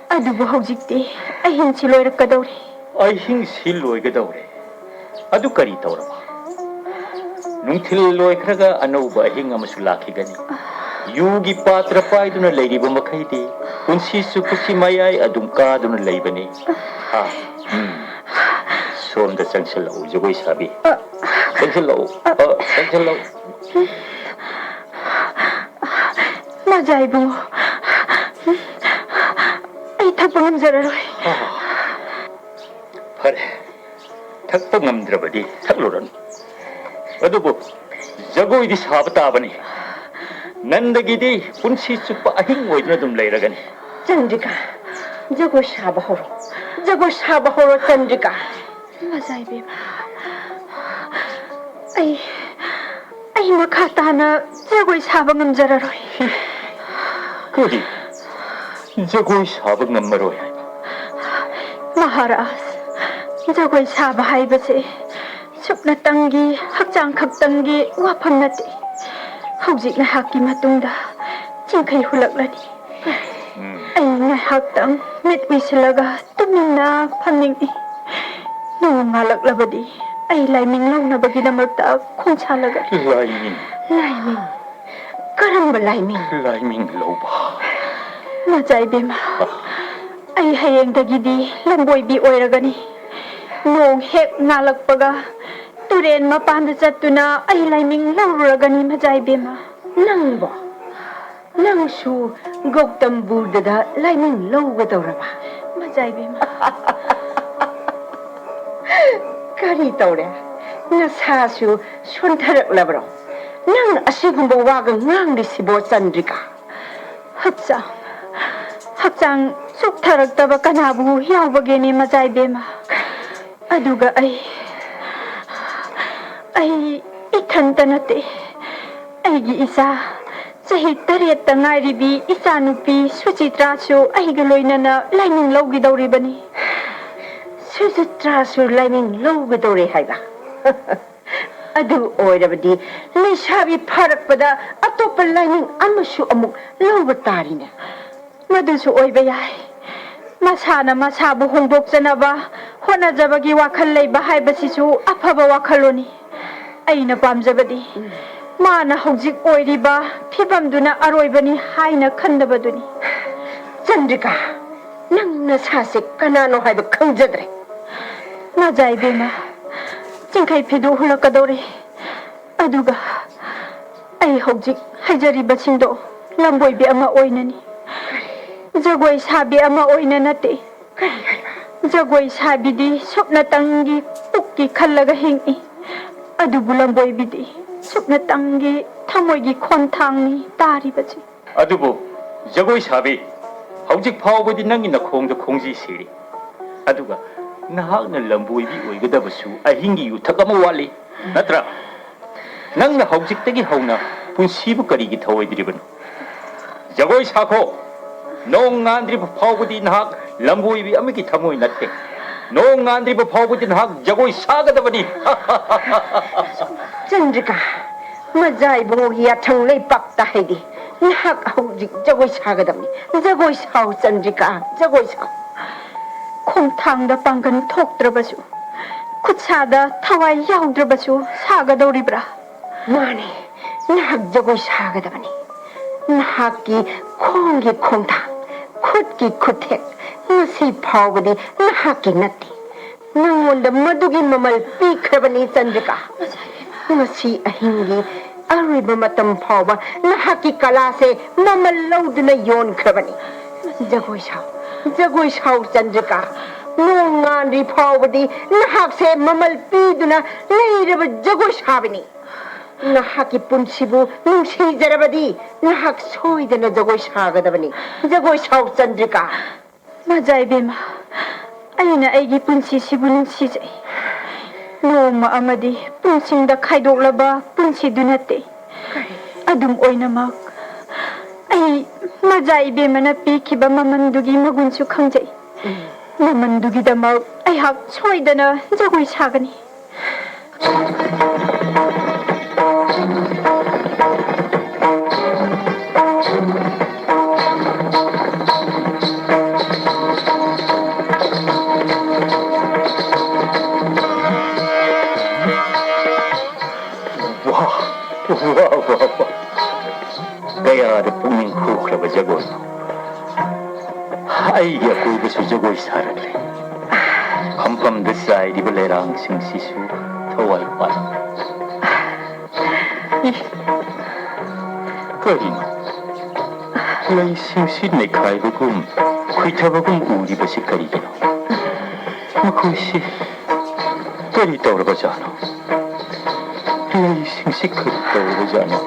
ꯑꯗꯨꯕꯨ ꯍꯧꯖꯤꯛꯇꯤ ꯑꯍꯤꯡꯁꯤ ꯂꯣꯏꯔꯛꯀꯗꯧꯔꯦ꯫ ꯑꯍꯤꯡꯁꯤ ꯂꯣꯏꯒꯗꯧꯔꯦ꯫ ꯑꯗꯨ ꯀꯔꯤ ꯇꯧꯔꯕ? ꯅꯨꯡꯊꯤꯜ ꯂꯣꯏꯈ꯭ꯔꯒ ꯑꯅꯧꯕ ꯑꯍꯤꯡ ꯑꯃꯁꯨ ꯂꯥꯛꯈꯤꯒꯅꯤ꯫ ꯌꯨꯒꯤ ꯄꯥꯇ꯭ꯔ ꯄꯥꯏꯗꯨꯅ ꯂꯩꯔꯤꯕ ꯃꯈꯩꯗꯤ ꯄꯨꯟꯁꯤ ꯆꯨꯞꯄꯁꯤ ꯃꯌꯥꯏ ꯑꯗꯨꯝ ꯀꯥꯗꯨꯅ ꯂꯩꯕꯅꯤ꯫ ꯍꯥ? ꯎꯝ꯫ ꯁꯣꯝꯗ ꯆꯪꯁꯤꯜꯂꯛꯎ, ꯖꯒꯣꯏ ꯁꯥꯕꯤ꯫ ꯆꯪꯁꯤꯜꯂꯛꯎ꯫ ꯑ, ꯆꯪꯁꯤꯜꯂꯛꯎ꯫ ꯃꯖꯥ ꯏꯕꯨꯡꯉꯣ, ꯑꯩ ꯊꯛꯄ ꯉꯝꯖꯔꯔꯣꯏ꯫ ꯐꯔꯦ, ꯊꯛꯄ ꯉꯝꯗ꯭ꯔꯕꯗꯤ ꯊꯛꯂꯨꯔꯅꯨ꯫ ꯑꯗꯨꯕꯨ ꯖꯒꯣꯏꯗꯤ ꯁꯥꯕ ꯇꯥꯕꯅꯤ꯫ ꯅꯟꯗꯒꯤꯗꯤ ꯄꯨꯟꯁꯤ ꯆꯨꯞꯄ ꯑꯍꯤꯡ ꯑꯣꯏꯗꯨꯅ ꯑꯗꯨꯝ ꯂꯩꯔꯒꯅꯤ꯫ ꯆꯟꯗ꯭ꯔꯤꯀꯥ, ꯖꯒꯣꯏ ꯁꯥꯕ ꯍꯧꯔꯣ, ꯖꯒꯣꯏ ꯁꯥꯕ ꯍꯧꯔꯣ, ꯆꯟꯗ꯭ꯔꯤꯀꯥ꯫ ꯃꯖꯥ ꯏꯕꯦꯝꯃ, ꯑꯩ, ꯑꯩ ꯃꯈꯥ ꯇꯥꯅ ꯖꯒꯣꯏ ꯁꯥꯕ ꯉꯝꯖꯔꯔꯣꯏ꯫ ꯀꯔꯤ? ꯖꯒꯣꯏ ꯁꯥꯕ ꯉꯝꯃꯔꯣꯏ ꯍꯥꯏꯕ? ꯃꯍꯥꯔꯥꯖ, ꯖꯒꯣꯏ ꯁꯥꯕ ꯍꯥꯏꯕꯁꯦ ꯁꯨꯞꯅꯇꯪꯒꯤ, ꯍꯛꯆꯥꯡ ꯈꯛꯇꯪꯒꯤ ꯋꯥꯐꯝ ꯅꯠꯇꯦ꯫ ꯍꯧꯖꯤꯛ ꯉꯥꯏꯍꯥꯛꯀꯤ ꯃꯇꯨꯡꯗ ꯆꯤꯡꯈꯩ ꯍꯨꯜꯂꯛꯂꯅꯤ꯫ ꯎꯝ꯫ ꯑꯩ ꯉꯥꯏꯍꯥꯛꯇꯪ ꯃꯤꯠ ꯎꯏꯁꯤꯜꯂꯒ ꯇꯨꯃꯤꯟꯅ ꯐꯝꯅꯤꯡꯏ꯫ ꯅꯣꯡ ꯉꯥꯜꯂꯛꯂꯕꯗꯤ ꯑꯩ ꯂꯥꯏꯃꯤꯡ ꯂꯧꯅꯕꯒꯤꯗꯃꯛꯇ ꯈꯣꯡꯁꯥꯜꯂꯒꯅꯤ꯫ ꯂꯥꯏꯃꯤꯡ? ꯂꯥꯏꯃꯤꯡ? ꯀꯔꯝꯕ ꯂꯥꯏꯃꯤꯡ? ꯂꯥꯏꯃꯤꯡ ꯂꯧꯕ꯫ ꯃꯆꯥ ꯏꯕꯦꯝꯃ, ꯑꯩ ꯍꯌꯦꯡꯗꯒꯤꯗꯤ ꯂꯝꯕꯣꯏꯕꯤ ꯑꯣꯏꯔꯒꯅꯤ꯫ ꯅꯣꯡ ꯍꯦꯛ ꯉꯥꯜꯂꯛꯄꯒ ꯇꯨꯔꯦꯟ ꯃꯄꯥꯟꯗ ꯆꯠꯇꯨꯅ ꯑꯩ ꯂꯥꯏꯃꯤꯡ ꯂꯧꯔꯨꯔꯒꯅꯤ, ꯃꯆꯥ ꯏꯕꯦꯝꯃ꯫ ꯅꯪꯕꯣ? ꯅꯪꯁꯨ ꯒꯧꯇꯝ ꯕꯨꯗꯙ ꯂꯥꯏꯃꯤꯡ ꯂꯧꯒꯗꯧꯔꯕ? ꯃꯆꯥ ꯏꯕꯦꯝꯃ꯫ ꯀꯔꯤ ꯇꯧꯔꯦ? ꯅꯁꯥꯁꯨ ꯁꯣꯟꯊꯔꯛꯂꯕ꯭ꯔꯣ? ꯅꯪ ꯑꯁꯤꯒꯨꯝꯕ ꯋꯥꯒ ꯉꯥꯡꯂꯤꯁꯤꯕꯣ, ꯆꯟꯗ꯭ꯔꯤꯀꯥ? ꯍꯛꯆꯥꯡ, ꯍꯛꯆꯥꯡ ꯆꯣꯛꯊꯔꯛꯇꯕ ꯀꯅꯥꯕꯨ ꯌꯥꯎꯕꯒꯦꯅꯦ, ꯃꯆꯥ ꯏꯕꯦꯝꯃ? ꯑꯗꯨꯒ ꯑꯩ, ꯑꯩ ꯏꯊꯟꯇ ꯅꯠꯇꯦ, ꯑꯩꯒꯤ ꯏꯆꯥ ꯆꯍꯤ ꯇꯔꯦꯠꯇ ꯉꯥꯏꯔꯤꯕꯤ ꯏꯆꯥꯅꯨꯄꯤ ꯁꯨꯆꯤꯇ꯭ꯔꯥꯁꯨ ꯑꯩꯒ ꯂꯣꯏꯅꯅ ꯂꯥꯏꯅꯤꯡ ꯂꯧꯒꯗꯧꯔꯤꯕꯅꯤ꯫ ꯁꯨꯆꯤꯇ꯭ꯔꯥꯁꯨ ꯂꯥꯏꯅꯤꯡ ꯂꯧꯒꯗꯧꯔꯦ ꯍꯥꯏꯕ? ꯑꯗꯨ ꯑꯣꯏꯔꯕꯗꯤ ꯂꯩꯁꯥꯕꯤ ꯐꯥꯔꯛꯄꯗ ꯑꯇꯣꯞꯄ ꯂꯥꯏꯅꯤꯡ ꯑꯃꯁꯨ ꯑꯃꯨꯛ ꯂꯧꯕ ꯇꯥꯔꯤꯅꯦ꯫ ꯃꯗꯨꯁꯨ ꯑꯣꯏꯕ ꯌꯥꯏ꯫ ꯃꯁꯥꯅ ꯃꯁꯥꯕꯨ ꯍꯣꯡꯗꯣꯛꯆꯅꯕ ꯍꯣꯠꯅꯖꯕꯒꯤ ꯋꯥꯈꯜ ꯂꯩꯕ ꯍꯥꯏꯕꯁꯤꯁꯨ ꯑꯐꯕ ꯋꯥꯈꯜꯂꯣꯟꯅꯤ꯫ ꯑꯩꯅ ꯄꯥꯝꯖꯕꯗꯤ ꯃꯥꯅ ꯍꯧꯖꯤꯛ ꯑꯣꯏꯔꯤꯕ ꯐꯤꯕꯝꯗꯨꯅ ꯑꯔꯣꯏꯕꯅꯤ ꯍꯥꯏꯅ ꯈꯟꯗꯕꯗꯨꯅꯤ꯫ ꯆꯟꯗ꯭ꯔꯤꯀꯥ, ꯅꯪ ꯅꯁꯥꯁꯦ ꯀꯅꯥꯅꯣ ꯍꯥꯏꯕ ꯈꯪꯖꯗ꯭ꯔꯦ꯫ ꯃꯖꯥ ꯏꯕꯦꯝꯃ, ꯆꯤꯡꯈꯩ ꯐꯤꯗꯨ ꯍꯨꯜꯂꯛꯀꯗꯧꯔꯦ꯫ ꯑꯗꯨꯒ ꯑꯩ ꯍꯧꯖꯤꯛ ꯍꯥꯏꯖꯔꯤꯕꯁꯤꯡꯗꯣ ꯂꯝꯕꯣꯏꯕꯤ ꯑꯃ ꯑꯣꯏꯅꯅꯤ꯫ ꯖꯒꯣꯏ ꯁꯥꯕꯤ ꯑꯃ ꯑꯣꯏꯅ ꯅꯠꯇꯦ꯫ ꯀꯔꯤ ꯍꯥꯏꯕ? ꯖꯒꯣꯏ ꯁꯥꯕꯤꯗꯤ ꯁꯨꯞꯅꯇꯪꯒꯤ ꯄꯨꯛꯀꯤ ꯈꯜꯂꯒ ꯍꯤꯡꯏ꯫ ꯑꯗꯨꯕꯨ ꯂꯝꯕꯣꯏꯕꯤꯗꯤ ꯁꯨꯞꯅꯇꯪꯒꯤ ꯊꯃꯣꯏꯒꯤ ꯈꯣꯟꯊꯥꯡꯅꯤ ꯇꯥꯔꯤꯕꯁꯤ꯫ ꯑꯗꯨꯕꯨ ꯖꯒꯣꯏ ꯁꯥꯕꯤ, ꯍꯧꯖꯤꯛ ꯐꯥꯎꯕꯗꯤ ꯅꯪꯒꯤ ꯅꯈꯣꯡꯗ ꯈꯣꯡꯖꯤ ꯁꯤꯔꯤ꯫ ꯑꯗꯨꯒ ꯅꯍꯥꯛꯅ ꯂꯝꯕꯣꯏꯕꯤ ꯑꯣꯏꯒꯗꯕꯁꯨ ꯑꯍꯤꯡꯒꯤ ꯌꯨꯊꯛ ꯑꯃ ꯋꯥꯠꯂꯤ, ꯅꯠꯇ꯭ꯔꯥ? ꯅꯪꯅ ꯍꯧꯖꯤꯛꯇꯒꯤ ꯍꯧꯅ ꯄꯨꯟꯁꯤꯕꯨ ꯀꯔꯤꯒꯤ ꯊꯧꯑꯣꯏꯗ꯭ꯔꯤꯕꯅꯣ? ꯖꯒꯣꯏ ꯁꯥꯈꯣ꯫ ꯅꯣꯡ ꯉꯥꯟꯗ꯭ꯔꯤꯕ ꯐꯥꯎꯕꯗꯤ ꯅꯍꯥꯛ ꯂꯝꯕꯣꯏꯕꯤ ꯑꯃꯒꯤ ꯊꯃꯣꯏ ꯅꯠꯇꯦ꯫ ꯅꯣꯡ ꯉꯥꯟꯗ꯭ꯔꯤꯕ ꯐꯥꯎꯕꯗꯤ ꯅꯍꯥꯛ ꯖꯒꯣꯏ ꯁꯥꯒꯗꯕꯅꯤ꯫ ꯆꯟꯗ꯭ꯔꯤꯀꯥ, ꯃꯖꯥ ꯏꯕꯨꯡꯉꯣꯒꯤ ꯌꯥꯊꯪ ꯂꯩꯄꯥꯛꯇ ꯍꯥꯏꯗꯤ ꯅꯍꯥꯛ ꯍꯧꯖꯤꯛ ꯖꯒꯣꯏ ꯁꯥꯒꯗꯕꯅꯤ꯫ ꯖꯒꯣꯏ ꯁꯥꯎ ꯆꯟꯗ꯭ꯔꯤꯀꯥ, ꯖꯒꯣꯏ ꯁꯥꯎ꯫ ꯈꯣꯡꯊꯥꯡꯗ ꯄꯥꯡꯒꯜ ꯊꯣꯛꯇ꯭ꯔꯕꯁꯨ, ꯈꯨꯠꯁꯥꯗ ꯊꯋꯥꯏ ꯌꯥꯎꯗ꯭ꯔꯕꯁꯨ ꯁꯥꯒꯗꯧꯔꯤꯕ꯭ꯔꯥ? ꯃꯥꯅꯤ, ꯅꯍꯥꯛ ꯖꯒꯣꯏ ꯁꯥꯒꯗꯕꯅꯤ꯫ ꯅꯍꯥꯛꯀꯤ ꯈꯣꯡꯒꯤ ꯈꯣꯡꯊꯥꯡ, ꯈꯨꯠꯀꯤ ꯈꯨꯠꯊꯦꯛ, ꯉꯁꯤ ꯐꯥꯎꯕꯗꯤ ꯅꯍꯥꯛꯀꯤ ꯅꯠꯇꯦ꯫ ꯅꯉꯣꯟꯗ ꯃꯗꯨꯒꯤ ꯃꯃꯜ ꯄꯤꯈ꯭ꯔꯕꯅꯤ ꯆꯟꯗ꯭ꯔꯤꯀꯥ꯫ ꯉꯁꯤ ꯑꯍꯤꯡꯒꯤ ꯑꯔꯣꯏꯕ ꯃꯇꯝ ꯐꯥꯎꯕ ꯅꯍꯥꯛꯀꯤ ꯀꯂꯥꯁꯦ ꯃꯃꯜ ꯂꯧꯗꯨꯅ ꯌꯣꯟꯈ꯭ꯔꯕꯅꯤ꯫ ꯖꯒꯣꯏ ꯁꯥꯎ, ꯖꯒꯣꯏ ꯁꯥꯎ ꯆꯟꯗ꯭ꯔꯤꯀꯥ꯫ ꯅꯣꯡ ꯉꯥꯟꯗ꯭ꯔꯤ ꯐꯥꯎꯕꯗꯤ ꯅꯍꯥꯛꯁꯦ ꯃꯃꯜ ꯄꯤꯗꯨꯅ ꯂꯩꯔꯕ ꯖꯒꯣꯏ ꯁꯥꯕꯅꯤ꯫ ꯅꯍꯥꯛꯀꯤ ꯄꯨꯟꯁꯤꯕꯨ ꯅꯨꯡꯁꯤꯖꯔꯕꯗꯤ ꯅꯍꯥꯛ ꯁꯣꯏꯗꯅ ꯖꯒꯣꯏ ꯁꯥꯒꯗꯕꯅꯤ꯫ ꯖꯒꯣꯏ ꯁꯥꯎ ꯆꯟꯗ꯭ꯔꯤꯀꯥ꯫ ꯃꯖꯥ ꯏꯕꯦꯝꯃ, ꯑꯩꯅ ꯑꯩꯒꯤ ꯄꯨꯟꯁꯤꯁꯤꯕꯨ ꯅꯨꯡꯁꯤꯖꯩ꯫ ꯅꯣꯡꯃ ꯑꯃꯗꯤ ꯄꯨꯟꯁꯤꯡꯗ ꯈꯥꯏꯗꯣꯛꯂꯕ ꯄꯨꯟꯁꯤꯗꯨ ꯅꯠꯇꯦ꯫ ꯑꯗꯨꯝ ꯑꯣꯏꯅꯃꯛ, ꯑꯩ ꯃꯖꯥ ꯏꯕꯦꯝꯃꯅ ꯄꯤꯈꯤꯕ ꯃꯃꯟꯗꯨꯒꯤ ꯃꯒꯨꯟꯁꯨ ꯈꯪꯖꯩ꯫ ꯃꯃꯟꯗꯨꯒꯤꯗꯃꯛ ꯑꯩꯍꯥꯛ ꯁꯣꯏꯗꯅ ꯖꯒꯣꯏ ꯁꯥꯒꯅꯤ꯫ ꯋꯥ, ꯋꯥ, ꯋꯥ, ꯋꯥ꯫ ꯀꯌꯥꯗ ꯄꯨꯛꯅꯤꯡ ꯍꯨꯈ꯭ꯔꯕ ꯖꯒꯣꯏꯅꯣ꯫ ꯑꯩꯒꯤ ꯑꯀꯣꯏꯕꯁꯨ ꯖꯒꯣꯏ ꯁꯥꯔꯛꯂꯦ꯫ ꯐꯝꯐꯝꯗ ꯆꯥꯏꯔꯤꯕ ꯂꯩꯔꯥꯡꯁꯤꯡꯁꯤꯁꯨ ꯊꯋꯥꯏ ꯄꯥꯜꯂꯤ꯫ ꯏ, ꯀꯔꯤꯅꯣ? ꯂꯩꯁꯤꯡꯁꯤ ꯅꯩꯈꯥꯏꯕꯒꯨꯝ, ꯈꯨꯏꯊꯕꯒꯨꯝ ꯎꯔꯤꯕꯁꯤ ꯀꯔꯤꯒꯤꯅꯣ? ꯃꯈꯣꯏꯁꯤ ꯀꯔꯤ ꯇꯧꯔꯕꯖꯥꯠꯅꯣ? ꯂꯩꯁꯤꯡꯁꯤ ꯀꯔꯤ ꯇꯧꯔꯕꯖꯥꯠꯅꯣ?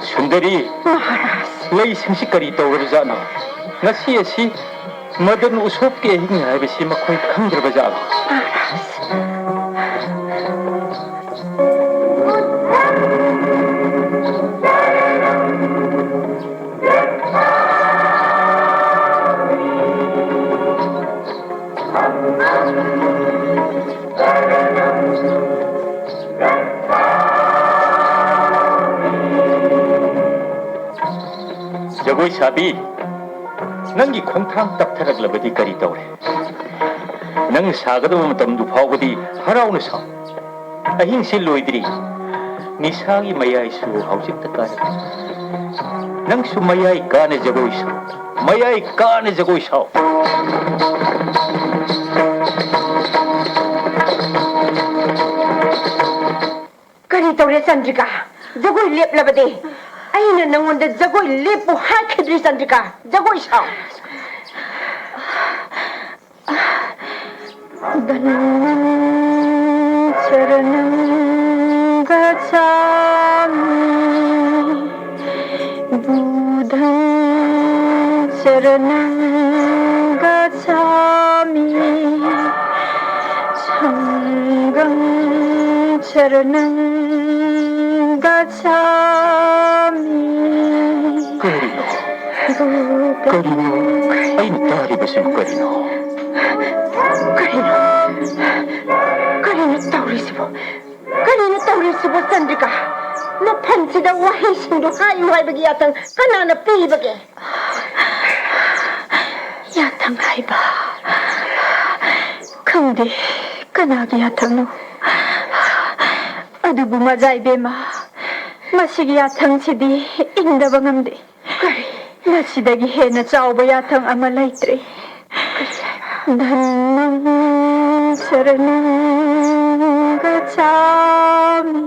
ꯁꯨꯟꯗꯔꯤ! ꯃꯍꯥꯔꯥꯖ! ꯂꯩꯁꯤꯡꯁꯤ ꯀꯔꯤ ꯇꯧꯔꯕꯖꯥꯠꯅꯣ? ꯉꯁꯤ ꯑꯁꯤ ꯃꯗꯟ ꯎꯁꯣꯞꯀꯤ ꯑꯍꯤꯡ ꯍꯥꯏꯕꯁꯤ ꯃꯈꯣꯏ ꯈꯪꯗ꯭ꯔꯕꯖꯥꯠꯂꯣ? ꯃꯍꯥꯔꯥꯖ! ꯖꯒꯣꯏ ꯁꯥꯕꯤ, ꯅꯪꯒꯤ ꯈꯣꯡꯊꯥꯡ ꯇꯞꯊꯔꯛꯂꯕꯗꯤ ꯀꯔꯤ ꯇꯧꯔꯦ? ꯅꯪ ꯁꯥꯒꯗꯕ ꯃꯇꯝꯗꯨ ꯐꯥꯎꯕꯗꯤ ꯍꯔꯥꯎꯅ ꯁꯥꯎ꯫ ꯑꯍꯤꯡꯁꯤ ꯂꯣꯏꯗ꯭ꯔꯤ꯫ ꯅꯤꯁꯥꯒꯤ ꯃꯌꯥꯏꯁꯨ ꯍꯧꯖꯤꯛꯇ ꯀꯥꯔꯦ꯫ ꯅꯪꯁꯨ ꯃꯌꯥꯏ ꯀꯥꯅ ꯖꯒꯣꯏ ꯁꯥꯎ꯫ ꯃꯌꯥꯏ ꯀꯥꯅ ꯖꯒꯣꯏ ꯁꯥꯎ꯫ ꯀꯔꯤ ꯇꯧꯔꯦ ꯆꯟꯗ꯭ꯔꯤꯀꯥ? ꯖꯒꯣꯏ ꯂꯦꯞꯂꯕꯗꯤ? ꯑꯩꯅ ꯅꯉꯣꯟꯗ ꯖꯒꯣꯏ ꯂꯦꯞꯄꯨ ꯍꯥꯏꯈꯤꯗ꯭ꯔꯤ ꯆꯟꯗ꯭ꯔꯤꯀꯥ? ꯖꯒꯣꯏ ꯁꯥꯎ꯫ धम्मं शरणं गच्छामि। बुद्धं शरणं गच्छामि। संघं शरणं गच्छामि। ꯀꯔꯤꯅꯣ? ꯀꯔꯤꯅꯣ? ꯑꯩꯅ ꯇꯥꯔꯤꯕꯁꯤꯕꯨ ꯀꯔꯤꯅꯣ? ꯀꯔꯤꯅꯣ? ꯀꯔꯤꯅꯣ ꯇꯧꯔꯤꯁꯤꯕꯣ? ꯀꯔꯤꯅꯣ ꯇꯧꯔꯤꯁꯤꯕꯣ, ꯆꯟꯗ꯭ꯔꯤꯀꯥ? ꯃꯐꯝꯁꯤꯗ ꯋꯥꯍꯩꯁꯤꯡꯗꯣ ꯍꯥꯏꯌꯨ ꯍꯥꯏꯕꯒꯤ ꯌꯥꯊꯪ ꯀꯅꯥꯅ ꯄꯤꯕꯒꯦ? ꯌꯥꯊꯪ ꯍꯥꯏꯕ? ꯈꯪꯗꯦ, ꯀꯅꯥꯒꯤ ꯌꯥꯊꯪꯅꯣ? ꯑꯗꯨꯕꯨ ꯃꯖꯥ ꯏꯕꯦꯝꯃ, ꯃꯁꯤꯒꯤ ꯌꯥꯊꯪꯁꯤꯗꯤ ꯏꯟꯗꯕ ꯉꯝꯗꯦ꯫ ꯀꯔꯤ? ꯃꯁꯤꯗꯒꯤ ꯍꯦꯟꯅ ꯆꯥꯎꯕ ꯌꯥꯊꯪ ꯑꯃ ꯂꯩꯇ꯭ꯔꯦ꯫ ꯀꯔꯤ ꯍꯥꯏꯕ? धम्मं शरणं गच्छामि।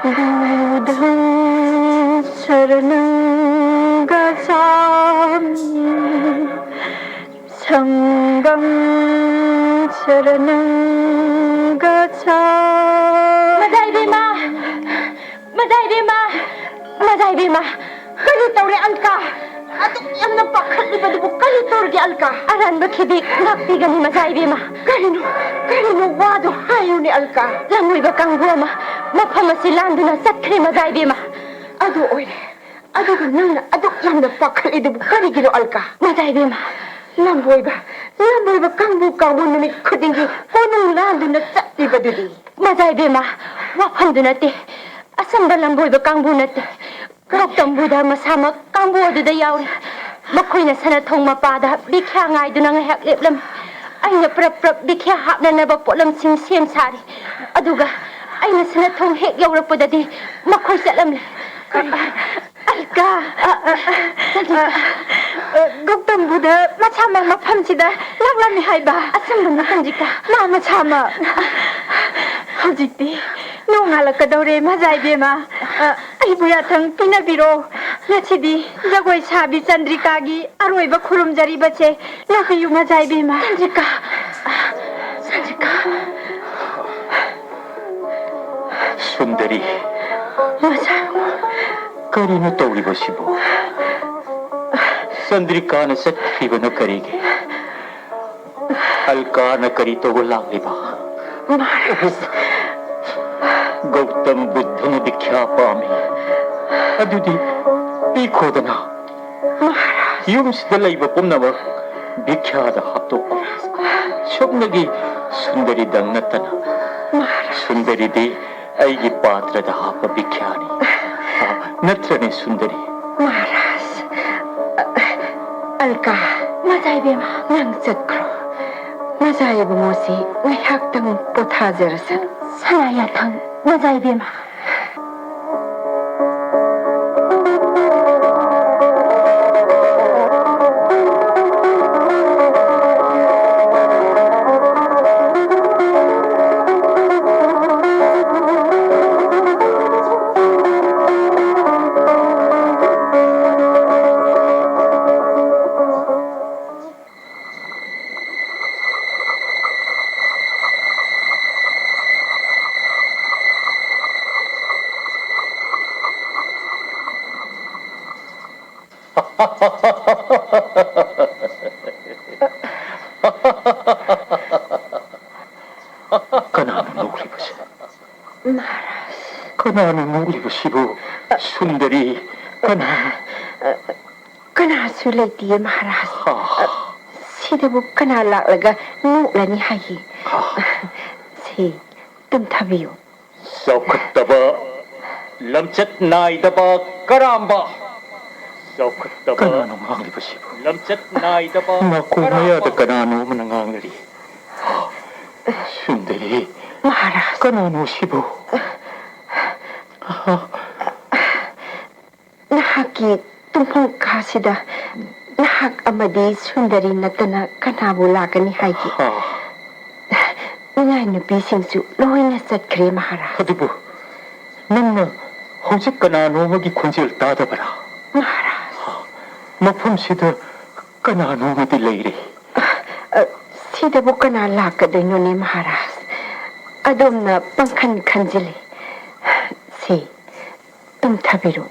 बुद्धं शरणं गच्छामि। संघं शरणं गच्छामि꯫ ꯃꯖꯥ ꯏꯕꯦꯝꯃ! ꯃꯖꯥ ꯏꯕꯦꯝꯃ! ꯃꯖꯥ ꯏꯕꯦꯝꯃ! ꯀꯔꯤ ꯇꯧꯔꯦ, ꯑꯜꯀꯥ? ꯑꯗꯨꯛ ꯌꯥꯝꯅ ꯄꯥꯈꯠꯂꯤꯕꯗꯨꯕꯨ ꯀꯔꯤ ꯇꯧꯔꯒꯦ, ꯑꯜꯀꯥ? ꯑꯔꯥꯟꯕ ꯈꯤꯗꯤꯛ ꯉꯥꯛꯄꯤꯒꯅꯤ, ꯃꯖꯥ ꯏꯕꯦꯝꯃ꯫ ꯀꯔꯤꯅꯣ? ꯀꯔꯤꯅꯣ? ꯋꯥꯗꯣ ꯍꯥꯏꯌꯨꯅꯦ, ꯑꯜꯀꯥ꯫ ꯂꯝꯕꯣꯏꯕ ꯀꯥꯡꯕꯨ ꯑꯃ ꯃꯐꯝ ꯑꯁꯤ ꯂꯥꯟꯗꯨꯅ ꯆꯠꯈ꯭ꯔꯦ, ꯃꯖꯥ ꯏꯕꯦꯝꯃ꯫ ꯑꯗꯨ ꯑꯣꯏꯔꯦ꯫ ꯑꯗꯨꯒ ꯅꯪꯅ ꯑꯗꯨꯛ ꯌꯥꯝꯅ ꯄꯥꯈꯠꯂꯤꯗꯨꯕꯨ ꯀꯔꯤꯒꯤꯅꯣ, ꯑꯜꯀꯥ? ꯃꯖꯥ ꯏꯕꯦꯝꯃ꯫ ꯂꯝꯕꯣꯏꯕ, ꯂꯝꯕꯣꯏꯕ ꯀꯥꯡꯕꯨ ꯀꯥꯡꯕꯨ ꯅꯨꯃꯤꯠ ꯈꯨꯗꯤꯡꯒꯤ ꯀꯣꯅꯨꯡ ꯂꯥꯟꯗꯨꯅ ꯆꯠꯂꯤꯕꯗꯨꯗꯤ꯫ ꯃꯖꯥ ꯏꯕꯦꯝꯃ, ꯋꯥꯐꯝꯗꯨ ꯅꯠꯇꯦ꯫ ꯑꯆꯝꯕ ꯂꯝꯕꯣꯏꯕ ꯀꯥꯡꯕꯨ ꯅꯠꯇꯦ꯫ ꯒꯧꯇꯝ ꯕꯨꯙ ꯃꯁꯥꯃꯛ ꯀꯥꯡꯕꯨ ꯑꯗꯨꯗ ꯌꯥꯎꯔꯤ꯫ ꯃꯈꯣꯏꯅ ꯁꯅꯥꯊꯣꯡ ꯃꯄꯥꯗ ꯚꯤꯈ꯭ꯌꯥ ꯉꯥꯏꯗꯨꯅ ꯉꯥꯏꯍꯥꯛ ꯂꯦꯞꯂꯝꯃꯤ꯫ ꯑꯩꯅ ꯄ꯭ꯔꯞ ꯄ꯭ꯔꯞ ꯚꯤꯈ꯭ꯌꯥ ꯍꯥꯞꯅꯅꯕ ꯄꯣꯠꯂꯝꯁꯤꯡ ꯁꯦꯝ ꯁꯥꯔꯤ꯫ ꯑꯗꯨꯒ ꯑꯩꯅ ꯁꯅꯥꯊꯣꯡ ꯍꯦꯛ ꯌꯧꯔꯛꯄꯗꯗꯤ ꯃꯈꯣꯏ ꯆꯠꯂꯝꯂꯦ꯫ ꯑꯜꯀꯥ! ꯑ, ꯑ, ꯑ, ꯑ, ꯑ, ꯒꯧꯇꯝ ꯕꯨꯙ ꯃꯁꯥꯃꯛ ꯃꯐꯝꯁꯤꯗ ꯂꯥꯛꯂꯝꯃꯤ ꯍꯥꯏꯕ꯫ ꯑꯆꯨꯝꯕꯅꯤ, ꯆꯟꯗ꯭ꯔꯤꯀꯥ꯫ ꯃꯥ ꯃꯁꯥꯃꯛ꯫ ꯍꯧꯖꯤꯛꯇꯤ ꯅꯣꯡꯉꯥꯜꯂꯛꯀꯗꯧꯔꯦ, ꯃꯖꯥ ꯏꯕꯦꯝꯃ꯫ ꯑ, ꯑꯩꯕꯨ ꯌꯥꯊꯪ ꯄꯤꯅꯕꯤꯔꯣ꯫ ꯉꯁꯤꯗꯤ ꯖꯒꯣꯏ ꯁꯥꯕꯤ ꯆꯟꯗ꯭ꯔꯤꯀꯥꯒꯤ ꯑꯔꯣꯏꯕ ꯈꯨꯔꯨꯝꯖꯔꯤꯕꯁꯦ ꯂꯧꯕꯤꯌꯨ, ꯃꯖꯥ ꯏꯕꯦꯝꯃ꯫ ꯆꯟꯗ꯭ꯔꯤꯀꯥ! ꯁꯨꯟꯗꯔꯤ, ꯀꯔꯤꯅꯣ ꯇꯧꯔꯤꯕꯁꯤꯕꯨ? ꯆꯟꯗ꯭ꯔꯤꯀꯥꯅ ꯆꯠꯈ꯭ꯔꯤꯕꯅ ꯀꯔꯤꯒꯤ? ꯑꯜꯀꯥꯅ ꯀꯔꯤ ꯇꯧꯕ ꯂꯥꯛꯂꯤꯕ? ꯃꯍꯥꯔꯥꯖ꯫ ꯒꯧꯇꯝ ꯕꯨꯗꯙꯅ ꯚꯤꯈ꯭ꯌꯥ ꯄꯥꯝꯃꯤ꯫ ꯑꯗꯨꯗꯤ ꯄꯤꯈꯣꯗꯅ꯫ ꯃꯍꯥꯔꯥꯖ꯫ ꯌꯨꯝꯁꯤꯗ ꯂꯩꯕ ꯄꯨꯝꯅꯃꯛ ꯚꯤꯈ꯭ꯌꯥꯗ ꯍꯥꯞꯇꯣꯛꯑꯣ꯫ ꯁꯨꯞꯅꯒꯤ ꯁꯨꯟꯗꯔꯤꯗꯪ ꯅꯠꯇꯅ꯫ ꯃꯍꯥꯔꯥꯖ꯫ ꯁꯨꯟꯗꯔꯤꯗꯤ ꯑꯩꯒꯤ ꯄꯥꯇ꯭ꯔꯗ ꯍꯥꯞꯄ ꯚꯤꯈ꯭ꯌꯥꯅꯤ꯫ ꯅꯠꯇ꯭ꯔꯅꯦ ꯁꯨꯟꯗꯔꯤ? ꯃꯍꯥꯔꯥꯖ, ꯑ, ꯑꯜꯀꯥ꯫ ꯃꯖꯥ ꯏꯕꯦꯝꯃ꯫ ꯅꯪ ꯆꯠꯈ꯭ꯔꯣ꯫ ꯃꯖꯥ ꯏꯕꯨꯡꯉꯣꯁꯤ ꯉꯥꯏꯍꯥꯛꯇꯪ ꯄꯣꯊꯥꯖꯔꯁꯅꯨ꯫ ꯁꯅꯥ ꯌꯥꯊꯪ, ꯃꯖꯥ ꯏꯕꯦꯝꯃ꯫ ꯀꯅꯥꯅꯣ ꯅꯣꯛꯂꯤꯕꯁꯦ? ꯃꯍꯥꯔꯥꯖ꯫ ꯀꯅꯥꯅꯣ ꯅꯣꯛꯂꯤꯕꯁꯤꯕꯨ? ꯁꯨꯟꯗꯔꯤ, ꯀꯅꯥꯅꯣ? ꯀꯅꯥꯁꯨ ꯂꯩꯇꯤꯌꯦ, ꯃꯍꯥꯔꯥꯖ꯫ ꯍꯥ꯫ ꯁꯤꯗꯕꯨ ꯀꯅꯥ ꯂꯥꯛꯂꯒ ꯅꯣꯛꯂꯅꯤ ꯍꯥꯏꯒꯦ? ꯍꯥ꯫ ꯁꯦ, ꯇꯨꯝꯊꯕꯤꯌꯨ꯫ ꯆꯥꯎꯈꯠꯇꯕ, ꯂꯝꯆꯠ ꯅꯥꯏꯗꯕ ꯀꯔꯥꯝꯕ꯫ ꯆꯥꯎꯈꯠꯇꯕ, ꯀꯅꯥꯅꯣ ꯉꯥꯡꯂꯤꯕꯁꯤꯕꯨ? ꯂꯝꯆꯠ ꯅꯥꯏꯗꯕ ꯃꯀꯣꯛ ꯃꯌꯥꯗ ꯀꯔꯥꯝꯕ꯫ ꯀꯅꯥꯅꯣ ꯑꯃꯅ ꯉꯥꯡꯂꯔꯤ? ꯁꯨꯟꯗꯔꯤ, ꯃꯍꯥꯔꯥꯖ꯫ ꯀꯅꯥꯅꯣ ꯁꯤꯕꯨ? ꯅꯍꯥꯛꯀꯤ ꯇꯨꯝꯐꯝ ꯀꯥꯁꯤꯗ ꯅꯍꯥꯛ ꯑꯃꯗꯤ ꯁꯨꯟꯗꯔꯤ ꯅꯠꯇꯅ ꯀꯅꯥꯕꯨ ꯂꯥꯛꯀꯅꯤ ꯍꯥꯏꯒꯦ? ꯍꯥ꯫ ꯃꯤꯅꯥꯏ ꯅꯨꯄꯤꯁꯤꯡꯁꯨ ꯂꯣꯏꯅ ꯆꯠꯈ꯭ꯔꯦ, ꯃꯍꯥꯔꯥꯖ꯫ ꯑꯗꯨꯕꯨ ꯅꯪꯅ ꯍꯧꯖꯤꯛ ꯀꯅꯥꯅꯣ ꯑꯃꯒꯤ ꯈꯣꯟꯖꯦꯜ ꯇꯥꯗꯕꯔꯥ? ꯃꯍꯥꯔꯥꯖ꯫ ꯃꯐꯝꯁꯤꯗ ꯀꯅꯥꯅꯣ ꯑꯃꯗꯤ ꯂꯩꯔꯦ꯫ ꯑ, ꯁꯤꯗꯕꯨ ꯀꯅꯥ ꯂꯥꯛꯀꯗꯣꯏꯅꯣꯅꯦ, ꯃꯍꯥꯔꯥꯖ? ꯑꯗꯣꯝꯅ ꯄꯪꯈꯟ ꯈꯟꯖꯤꯜꯂꯤ꯫ ꯇꯨꯝꯊꯕꯤꯔꯣ꯫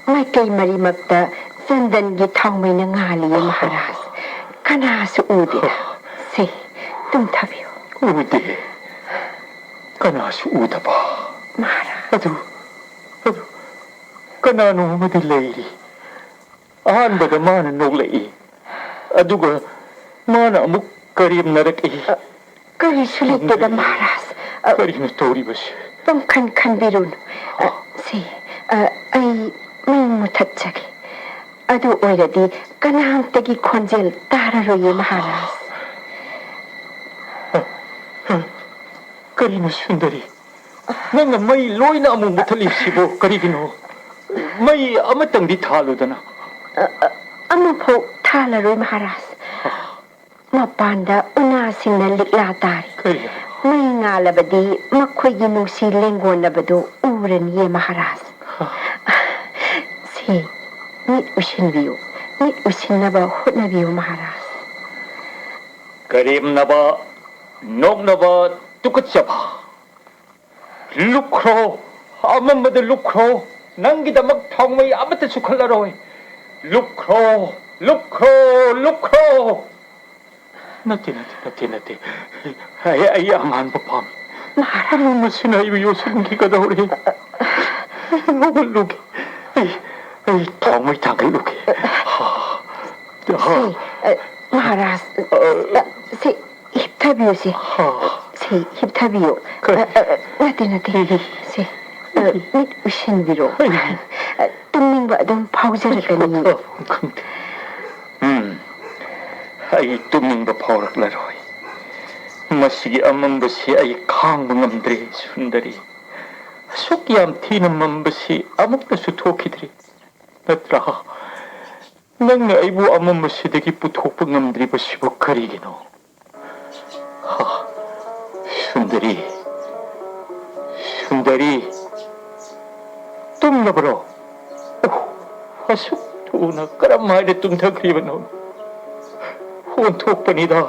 ꯃꯥꯏꯀꯩ ꯃꯔꯤꯃꯛꯇ ꯆꯟꯗꯟꯒꯤ ꯊꯥꯎꯃꯩꯅ ꯉꯥꯜꯂꯤꯌꯦ ꯃꯍꯥꯔꯥꯖ꯫ ꯀꯅꯥꯁꯨ ꯎꯗꯦ꯫ ꯁꯦ, ꯇꯨꯝꯊꯕꯤꯌꯨ꯫ ꯎꯗꯦ꯫ ꯀꯅꯥꯁꯨ ꯎꯗꯕ꯫ ꯃꯍꯥꯔꯥꯖ꯫ ꯑꯗꯨ, ꯑꯗꯨ ꯀꯅꯥꯅꯣ ꯑꯃꯗꯤ ꯂꯩꯔꯤ꯫ ꯑꯍꯥꯟꯕꯗ ꯃꯥꯅ ꯅꯣꯛꯂꯛꯏ, ꯑꯗꯨꯒ ꯃꯥꯅ ꯑꯃꯨꯛ ꯀꯔꯦꯝꯅꯔꯛꯏ꯫ ꯑ, ꯀꯔꯤꯁꯨ ꯂꯩꯇꯦꯗ, ꯈꯪꯗꯦ꯫ ꯃꯍꯥꯔꯥꯖ꯫ ꯑ, ꯀꯔꯤꯅꯣ ꯇꯧꯔꯤꯕꯁꯤ? ꯄꯪꯈꯟ ꯈꯟꯕꯤꯔꯨꯅꯨ꯫ ꯑ, ꯁꯤ, ꯑ, ꯑꯩ ꯃꯩ ꯃꯨꯊꯠꯆꯒꯦ꯫ ꯑꯗꯨ ꯑꯣꯏꯔꯗꯤ ꯀꯅꯥꯝꯇꯒꯤ ꯈꯣꯟꯖꯦꯜ ꯇꯥꯔꯔꯣꯏꯌꯦ, ꯃꯍꯥꯔꯥꯖ꯫ ꯀꯔꯤꯅꯣ ꯁꯨꯟꯗꯔꯤ? ꯅꯪꯅ ꯃꯩ ꯂꯣꯏꯅ ꯑꯃꯨꯛ ꯃꯨꯊꯠꯂꯤꯁꯤꯕꯨ ꯀꯔꯤꯒꯤꯅꯣ? ꯃꯩ ꯑꯃꯇꯪꯗꯤ ꯊꯥꯜꯂꯨꯗꯅ꯫ ꯑ, ꯑ, ꯑꯃꯐꯥꯎ ꯊꯥꯜꯂꯔꯣꯏ, ꯃꯍꯥꯔꯥꯖ꯫ ꯃꯄꯥꯟꯗ ꯎꯅꯥꯁꯤꯡꯅ ꯂꯤꯛꯂꯥ ꯇꯥꯔꯤ꯫ ꯀꯔꯤ? ꯃꯩ ꯉꯥꯜꯂꯕꯗꯤ ꯃꯈꯣꯏꯒꯤ ꯅꯨꯡꯁꯤ ꯂꯦꯡꯒꯣꯟꯅꯕꯗꯨ ꯎꯔꯅꯤꯌꯦ, ꯃꯍꯥꯔꯥꯖ꯫ ꯁꯦ, ꯃꯤꯠ ꯎꯏꯁꯤꯟꯕꯤꯌꯨ꯫ ꯃꯤꯠ ꯎꯏꯁꯤꯟꯅꯕ ꯍꯣꯠꯅꯕꯤꯌꯨ, ꯃꯍꯥꯔꯥꯖ꯫ ꯀꯔꯦꯝꯅꯕ, ꯅꯣꯛꯅꯕ, ꯇꯨꯀꯠꯆꯕ꯫ ꯂꯨꯞꯈ꯭ꯔꯣ, ꯑꯃꯝꯕꯗ ꯂꯨꯞꯈ꯭ꯔꯣ꯫ ꯅꯪꯒꯤꯗꯃꯛ ꯊꯥꯎꯃꯩ ꯑꯃꯠꯇ ꯆꯨꯈꯠꯂꯔꯣꯏ꯫ ꯂꯨꯞꯈ꯭ꯔꯣ, ꯂꯨꯞꯈ꯭ꯔꯣ, ꯂꯨꯞꯈ꯭ꯔꯣ꯫ ꯅꯠꯇꯦ, ꯅꯠꯇꯦ, ꯅꯠꯇꯦ, ꯅꯠꯇꯦ꯫ ꯑꯩ, ꯑꯩ ꯑꯃꯥꯟꯕ ꯄꯥꯝꯃꯤ꯫ ꯃꯍꯥꯔꯥꯖ꯫ ꯑꯃꯝꯕꯁꯤꯅ ꯑꯩꯕꯨ ꯌꯣꯠꯁꯤꯟꯈꯤꯒꯗꯧꯔꯦ꯫ ꯑꯩ ꯍꯧꯒꯠꯂꯨꯒꯦ꯫ ꯑꯩ, ꯑꯩ ꯊꯥꯎꯃꯩ ꯊꯥꯡꯒꯠꯂꯨꯒꯦ꯫ ꯁꯤ, ꯑ, ꯃꯍꯥꯔꯥꯖ, ꯑ, ꯁꯤ, ꯍꯤꯞꯊꯕꯤꯌꯨꯁꯦ꯫ ꯁꯤ, ꯍꯤꯞꯊꯕꯤꯌꯨ꯫ ꯀꯔꯤ? ꯑ, ꯑ, ꯅꯠꯇꯦ, ꯅꯠꯇꯦ꯫ ꯁꯤ, ꯑ, ꯃꯤꯠ ꯎꯏꯁꯤꯟꯕꯤꯔꯣ꯫ ꯑ, ꯇꯨꯝꯅꯤꯡꯕ ꯑꯗꯨꯝ ꯐꯥꯎꯖꯔꯛꯀꯅꯤ꯫ ꯈꯪꯗꯦ꯫ ꯎꯝ, ꯑꯩ ꯇꯨꯝꯅꯤꯡꯕ ꯐꯥꯎꯔꯛꯂꯔꯣꯏ꯫ ꯃꯁꯤꯒꯤ ꯑꯃꯝꯕꯁꯤ ꯑꯩ ꯈꯥꯡꯕ ꯉꯝꯗ꯭ꯔꯦ, ꯁꯨꯟꯗꯔꯤ꯫ ꯑꯁꯨꯛ ꯌꯥꯝ ꯊꯤꯅ ꯃꯝꯕꯁꯤ ꯑꯃꯨꯛꯇꯁꯨ ꯊꯣꯛꯈꯤꯗ꯭ꯔꯤ꯫ ꯅꯠꯇ꯭ꯔꯥ? ꯅꯪꯅ ꯑꯩꯕꯨ ꯑꯃꯝꯕꯁꯤꯗꯒꯤ ꯄꯨꯊꯣꯛꯄ ꯉꯝꯗ꯭ꯔꯤꯕꯁꯤꯕꯨ ꯀꯔꯤꯒꯤꯅꯣ? ꯍꯥ? ꯁꯨꯟꯗꯔꯤ, ꯁꯨꯟꯗꯔꯤ, ꯇꯨꯝꯂꯕꯔꯣ? ꯑꯣ, ꯑꯁꯨꯛ ꯊꯨꯅ ꯀꯔꯝ ꯍꯥꯏꯅ ꯇꯨꯝꯊꯈ꯭ꯔꯤꯕꯅꯣ? ꯑꯣꯟꯊꯣꯛꯄꯅꯤꯗ꯫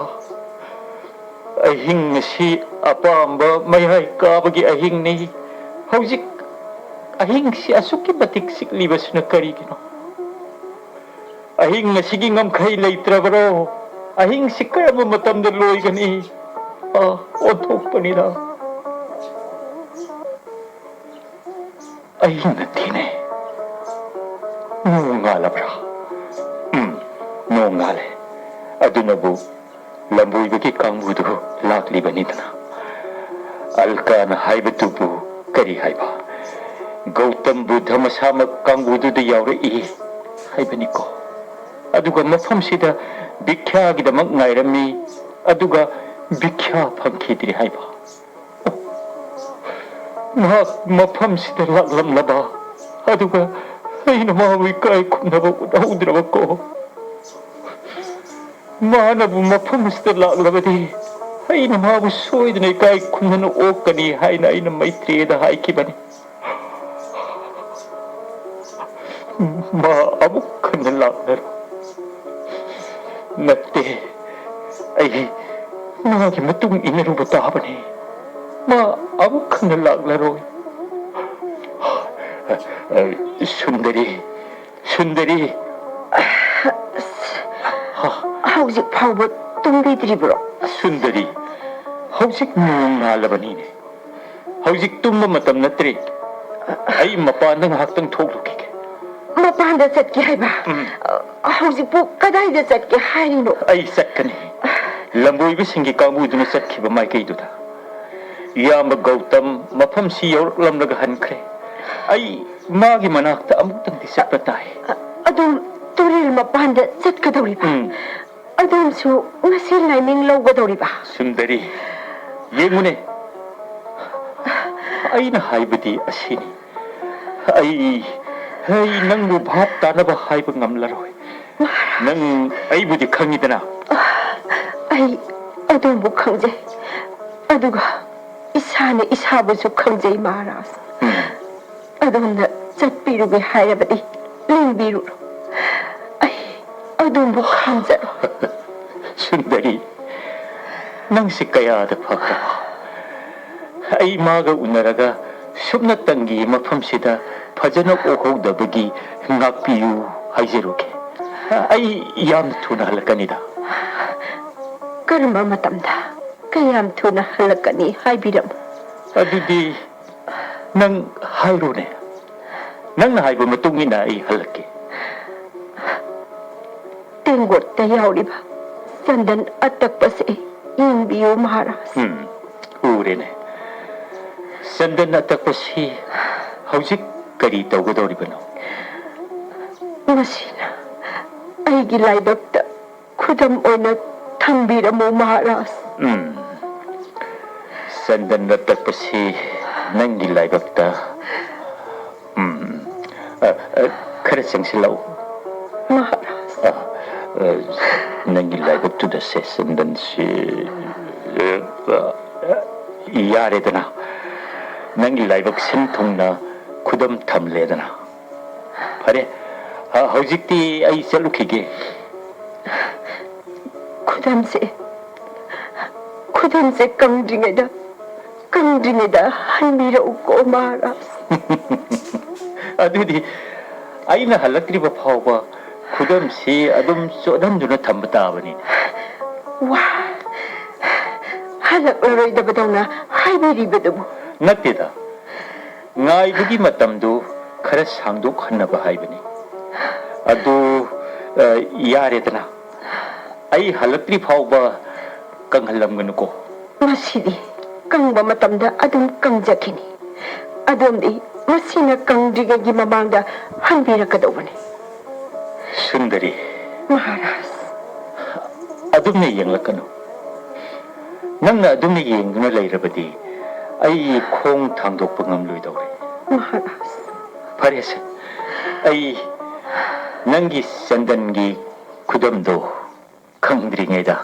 ꯑꯍꯤꯡ ꯑꯁꯤ ꯑꯄꯥꯝꯕ ꯃꯌꯥꯏ ꯀꯥꯕꯒꯤ ꯑꯍꯤꯡꯅꯤ꯫ ꯍꯧꯖꯤꯛ ꯑꯍꯤꯡꯁꯤ ꯑꯁꯨꯛꯀꯤ ꯃꯇꯤꯛ ꯆꯤꯛꯂꯤꯕꯁꯤꯅ ꯀꯔꯤꯒꯤꯅꯣ? ꯑꯍꯤꯡ ꯑꯁꯤꯒꯤ ꯉꯝꯈꯩ ꯂꯩꯇ꯭ꯔꯕꯔꯣ? ꯑꯍꯤꯡꯁꯤ ꯀꯔꯝꯕ ꯃꯇꯝꯗ ꯂꯣꯏꯒꯅꯤ? ꯑ, ꯑꯣꯟꯊꯣꯛꯄꯅꯤꯗ꯫ ꯑꯩ ꯅꯠꯇꯦꯅꯦ꯫ ꯅꯣꯡ ꯉꯥꯜꯂꯕ꯭ꯔꯥ? ꯎꯝ, ꯅꯣꯡ ꯉꯥꯜꯂꯦ꯫ ꯑꯗꯨꯅꯕꯨ ꯂꯝꯕꯣꯏꯕꯒꯤ ꯀꯥꯡꯕꯨꯗꯨ ꯂꯥꯛꯂꯤꯕꯅꯤꯗꯅ꯫ ꯑꯜꯀꯥꯅ ꯍꯥꯏꯕꯗꯨꯕꯨ ꯀꯔꯤ ꯍꯥꯏꯕ? ꯒꯧꯇꯝ ꯕꯨꯙ ꯃꯁꯥꯃꯛ ꯀꯥꯡꯕꯨꯗꯨꯗ ꯌꯥꯎꯔꯛꯏ ꯍꯥꯏꯕꯅꯤꯀꯣ꯫ ꯑꯗꯨꯒ ꯃꯐꯝꯁꯤꯗ ꯚꯤꯈ꯭ꯌꯥꯒꯤꯗꯃꯛ ꯉꯥꯏꯔꯝꯃꯤ, ꯑꯗꯨꯒ ꯚꯤꯈ꯭ꯌꯥ ꯐꯪꯈꯤꯗ꯭ꯔꯦ ꯍꯥꯏꯕ꯫ ꯃꯍꯥꯛ ꯃꯐꯝꯁꯤꯗ ꯂꯥꯛꯂꯝꯂꯕ, ꯑꯗꯨꯒ ꯑꯩꯅ ꯃꯥꯕꯨ ꯏꯀꯥꯏ ꯈꯨꯝꯅꯕ ꯎꯠꯍꯧꯗ꯭ꯔꯕꯀꯣ꯫ ꯃꯥꯅꯕꯨ ꯃꯐꯝ ꯑꯁꯤꯗ ꯂꯥꯛꯂꯕꯗꯤ, ꯑꯩꯅ ꯃꯥꯕꯨ ꯁꯣꯏꯗꯅ ꯏꯀꯥꯏ ꯈꯨꯝꯅꯅ ꯑꯣꯛꯀꯅꯤ ꯍꯥꯏꯅ ꯑꯩꯅ ꯃꯩꯇ꯭ꯔꯦꯌꯗ ꯍꯥꯏꯈꯤꯕꯅꯤ꯫ ꯃꯥ ꯑꯃꯨꯛ ꯍꯟꯅ ꯂꯥꯛꯂꯔꯣꯏ꯫ ꯅꯠꯇꯦ, ꯑꯩ ꯃꯥꯒꯤ ꯃꯇꯨꯡ ꯏꯟꯅꯔꯨꯕ ꯇꯥꯕꯅꯤ꯫ ꯃꯥ ꯑꯃꯨꯛ ꯍꯟꯅ ꯂꯥꯛꯂꯔꯣꯏ꯫ ꯁꯨꯟꯗꯔꯤ, ꯁꯨꯟꯗꯔꯤ꯫ ꯍꯧꯖꯤꯛ ꯐꯥꯎꯕ ꯇꯨꯝꯕꯤꯗ꯭ꯔꯤꯕ꯭ꯔꯣ? ꯁꯨꯟꯗꯔꯤ, ꯍꯧꯖꯤꯛ ꯅꯣꯡ ꯉꯥꯜꯂꯕꯅꯤꯅꯦ꯫ ꯍꯧꯖꯤꯛ ꯇꯨꯝꯕ ꯃꯇꯝ ꯅꯠꯇ꯭ꯔꯦ꯫ ꯑꯩ ꯃꯄꯥꯟꯗ ꯉꯥꯏꯍꯥꯛꯇꯪ ꯊꯣꯛꯂꯨꯈꯤꯒꯦ꯫ ꯃꯄꯥꯟꯗ ꯆꯠꯀꯦ ꯍꯥꯏꯕ? ꯎꯝ꯫ ꯍꯧꯖꯤꯛꯄꯨ ꯀꯗꯥꯏꯗ ꯆꯠꯀꯦ ꯍꯥꯏꯔꯤꯅꯣ? ꯑꯩ ꯆꯠꯀꯅꯤ꯫ ꯂꯝꯕꯣꯏꯕꯁꯤꯡꯒꯤ ꯀꯥꯡꯕꯨꯗꯨꯅ ꯆꯠꯈꯤꯕ ꯃꯥꯏꯀꯩꯗꯨꯗ꯫ ꯏꯌꯥꯝꯕ ꯒꯧꯇꯝ ꯃꯐꯝꯁꯤ ꯌꯧꯔꯛꯂꯝꯂꯒ ꯍꯟꯈ꯭ꯔꯦ꯫ ꯑꯩ ꯃꯥꯒꯤ ꯃꯅꯥꯛꯇ ꯑꯃꯨꯛꯇꯪꯗꯤ ꯆꯠꯄ ꯇꯥꯏ꯫ ꯑꯗꯨꯝ ꯇꯨꯔꯦꯜ ꯃꯄꯥꯟꯗ ꯆꯠꯀꯗꯧꯔꯤꯕ? ꯎꯝ꯫ ꯑꯗꯣꯝꯁꯨ ꯉꯁꯤ ꯂꯥꯏꯃꯤꯡ ꯂꯧꯒꯗꯧꯔꯤꯕ? ꯁꯨꯟꯗꯔꯤ, ꯌꯦꯡꯉꯨꯅꯦ, ꯑꯩꯅ ꯍꯥꯏꯕꯗꯤ ꯑꯁꯤꯅꯤ꯫ ꯑꯩ, ꯑꯩ ꯅꯪꯕꯨ ꯚꯥꯞ ꯇꯥꯅꯕ ꯍꯥꯏꯕ ꯉꯝꯂꯔꯣꯏ꯫ ꯅꯪ ꯑꯩꯕꯨꯗꯤ ꯈꯪꯉꯤꯗꯅ꯫ ꯑꯩ ꯑꯗꯣꯝꯕꯨ ꯈꯪꯖꯩ, ꯑꯗꯨꯒ ꯏꯁꯥꯅ ꯏꯁꯥꯕꯨꯁꯨ ꯈꯪꯖꯩ, ꯃꯍꯥꯔꯥꯖ꯫ ꯎꯝ꯫ ꯑꯗꯣꯝꯅ ꯆꯠꯄꯤꯔꯨꯒꯦ ꯍꯥꯏꯔꯕꯗꯤ ꯂꯦꯡꯕꯤꯔꯨꯔꯣ꯫ ꯑꯩ ꯑꯗꯣꯝꯕꯨ ꯈꯪꯖꯔꯣꯏ꯫ ꯁꯨꯟꯗꯔꯤ, ꯅꯪꯁꯤ ꯀꯌꯥꯗ ꯐꯈ꯭ꯔꯕ? ꯑꯩ ꯃꯥꯒ ꯎꯅꯔꯒ ꯁꯨꯞꯅꯇꯪꯒꯤ ꯃꯐꯝꯁꯤꯗ ꯐꯖꯅ ꯑꯣꯛꯍꯧꯗꯕꯒꯤ ꯉꯥꯛꯄꯤꯌꯨ ꯍꯥꯏꯖꯔꯨꯒꯦ꯫ ꯑꯩ ꯌꯥꯝ ꯊꯨꯅ ꯍꯜꯂꯛꯀꯅꯤꯗ꯫ ꯀꯔꯝꯕ ꯃꯇꯝꯗ ꯀꯌꯥꯝ ꯊꯨꯅ ꯍꯜꯂꯛꯀꯅꯤ ꯍꯥꯏꯕꯤꯔꯝꯃꯨ꯫ ꯑꯗꯨꯗꯤ ꯅꯪ ꯍꯥꯏꯔꯣꯅꯦ꯫ ꯅꯪꯅ ꯍꯥꯏꯕ ꯃꯇꯨꯡ ꯏꯟꯅ ꯑꯩ ꯍꯜꯂꯛꯀꯦ꯫ ꯇꯦꯡꯒꯣꯠꯇ ꯌꯥꯎꯔꯤꯕ ꯆꯟꯗꯟ ꯑꯇꯛꯄꯁꯦ ꯌꯦꯡꯕꯤꯌꯨ, ꯃꯍꯥꯔꯥꯖ꯫ ꯎꯝ, ꯎꯔꯦꯅꯦ꯫ ꯆꯟꯗꯟ ꯑꯇꯛꯄꯁꯤ ꯍꯧꯖꯤꯛ ꯀꯔꯤ ꯇꯧꯒꯗꯧꯔꯤꯕꯅꯣ? ꯃꯁꯤꯅ ꯑꯩꯒꯤ ꯂꯥꯏꯕꯛꯇ ꯈꯨꯗꯝ ꯑꯣꯏꯅ ꯊꯝꯕꯤꯔꯝꯃꯨ, ꯃꯍꯥꯔꯥꯖ꯫ ꯎꯝ꯫ ꯆꯟꯗꯟ ꯑꯇꯛꯄꯁꯤ ꯅꯪꯒꯤ ꯂꯥꯏꯕꯛꯇ, ꯎꯝ, ꯑ, ꯑ, ꯈꯔ ꯆꯪꯁꯤꯜꯂꯛꯎ꯫ ꯃꯍꯥꯔꯥꯖ꯫ ꯑ, ꯑ, ꯅꯪꯒꯤ ꯂꯥꯏꯕꯛꯇꯨꯗ ꯁꯦ ꯆꯟꯗꯟꯁꯤ, ꯑ, ꯑ, ꯌꯥꯔꯦꯗꯅ꯫ ꯅꯪꯒꯤ ꯂꯥꯏꯕꯛ ꯁꯤꯟ ꯊꯨꯡꯅ ꯈꯨꯗꯝ ꯊꯝꯂꯦꯗꯅ꯫ ꯐꯔꯦ, ꯑ, ꯍꯧꯖꯤꯛꯇꯤ ꯑꯩ ꯆꯠꯂꯨꯈꯤꯒꯦ꯫ ꯈꯨꯗꯝꯁꯦ, ꯈꯨꯗꯝꯁꯦ ꯀꯪꯗ꯭ꯔꯤꯉꯩꯗ, ꯀꯪꯗ꯭ꯔꯤꯉꯩꯗ ꯍꯟꯕꯤꯔꯛꯎꯀꯣ, ꯃꯍꯥꯔꯥꯖ꯫ ꯑꯗꯨꯗꯤ ꯑꯩꯅ ꯍꯜꯂꯛꯇ꯭ꯔꯤꯕ ꯐꯥꯎꯕ ꯈꯨꯗꯝꯁꯤ ꯑꯗꯨꯝ ꯆꯣꯠꯍꯟꯗꯨꯅ ꯊꯝꯕ ꯇꯥꯕꯅꯤꯅꯦ꯫ ꯋꯥ, ꯍꯜꯂꯛꯂꯔꯣꯏꯗꯕꯗꯧꯅ ꯍꯥꯏꯕꯤꯔꯤꯕꯗꯨꯕꯨ? ꯅꯠꯇꯦꯗ, ꯉꯥꯏꯕꯒꯤ ꯃꯇꯝꯗꯨ ꯈꯔ ꯁꯥꯡꯗꯣꯛꯍꯟꯅꯕ ꯍꯥꯏꯕꯅꯤ꯫ ꯑꯗꯨ, ꯑ, ꯌꯥꯔꯦꯗꯅ, ꯑꯩ ꯍꯜꯂꯛꯇ꯭ꯔꯤ ꯐꯥꯎꯕ ꯀꯪꯍꯜꯂꯝꯒꯅꯨꯀꯣ꯫ ꯃꯁꯤꯗꯤ ꯀꯪꯕ ꯃꯇꯝꯗ ꯑꯗꯨꯝ ꯀꯪꯖꯈꯤꯅꯤ꯫ ꯑꯗꯣꯝꯗꯤ ꯃꯁꯤꯅ ꯀꯪꯗ꯭ꯔꯤꯉꯩꯒꯤ ꯃꯃꯥꯡꯗ ꯍꯟꯕꯤꯔꯛꯀꯗꯧꯕꯅꯤ꯫ ꯁꯨꯟꯗꯔꯤ꯫ ꯃꯍꯥꯔꯥꯖ꯫ ꯑꯗꯨꯝꯅ ꯌꯦꯡꯂꯛꯀꯅꯨ꯫ ꯅꯪꯅ ꯑꯗꯨꯝꯅ ꯌꯦꯡꯗꯨꯅ ꯂꯩꯔꯕꯗꯤ ꯑꯩ ꯈꯣꯡ ꯊꯥꯡꯗꯣꯛꯄ ꯉꯝꯂꯣꯏꯗꯧꯔꯦ꯫ ꯃꯍꯥꯔꯥꯖ꯫ ꯐꯔꯦꯁꯦ, ꯑꯩ ꯅꯪꯒꯤ ꯆꯟꯗꯟꯒꯤ ꯈꯨꯗꯝꯗꯣ ꯈꯪꯗ꯭ꯔꯤꯉꯩꯗ꯫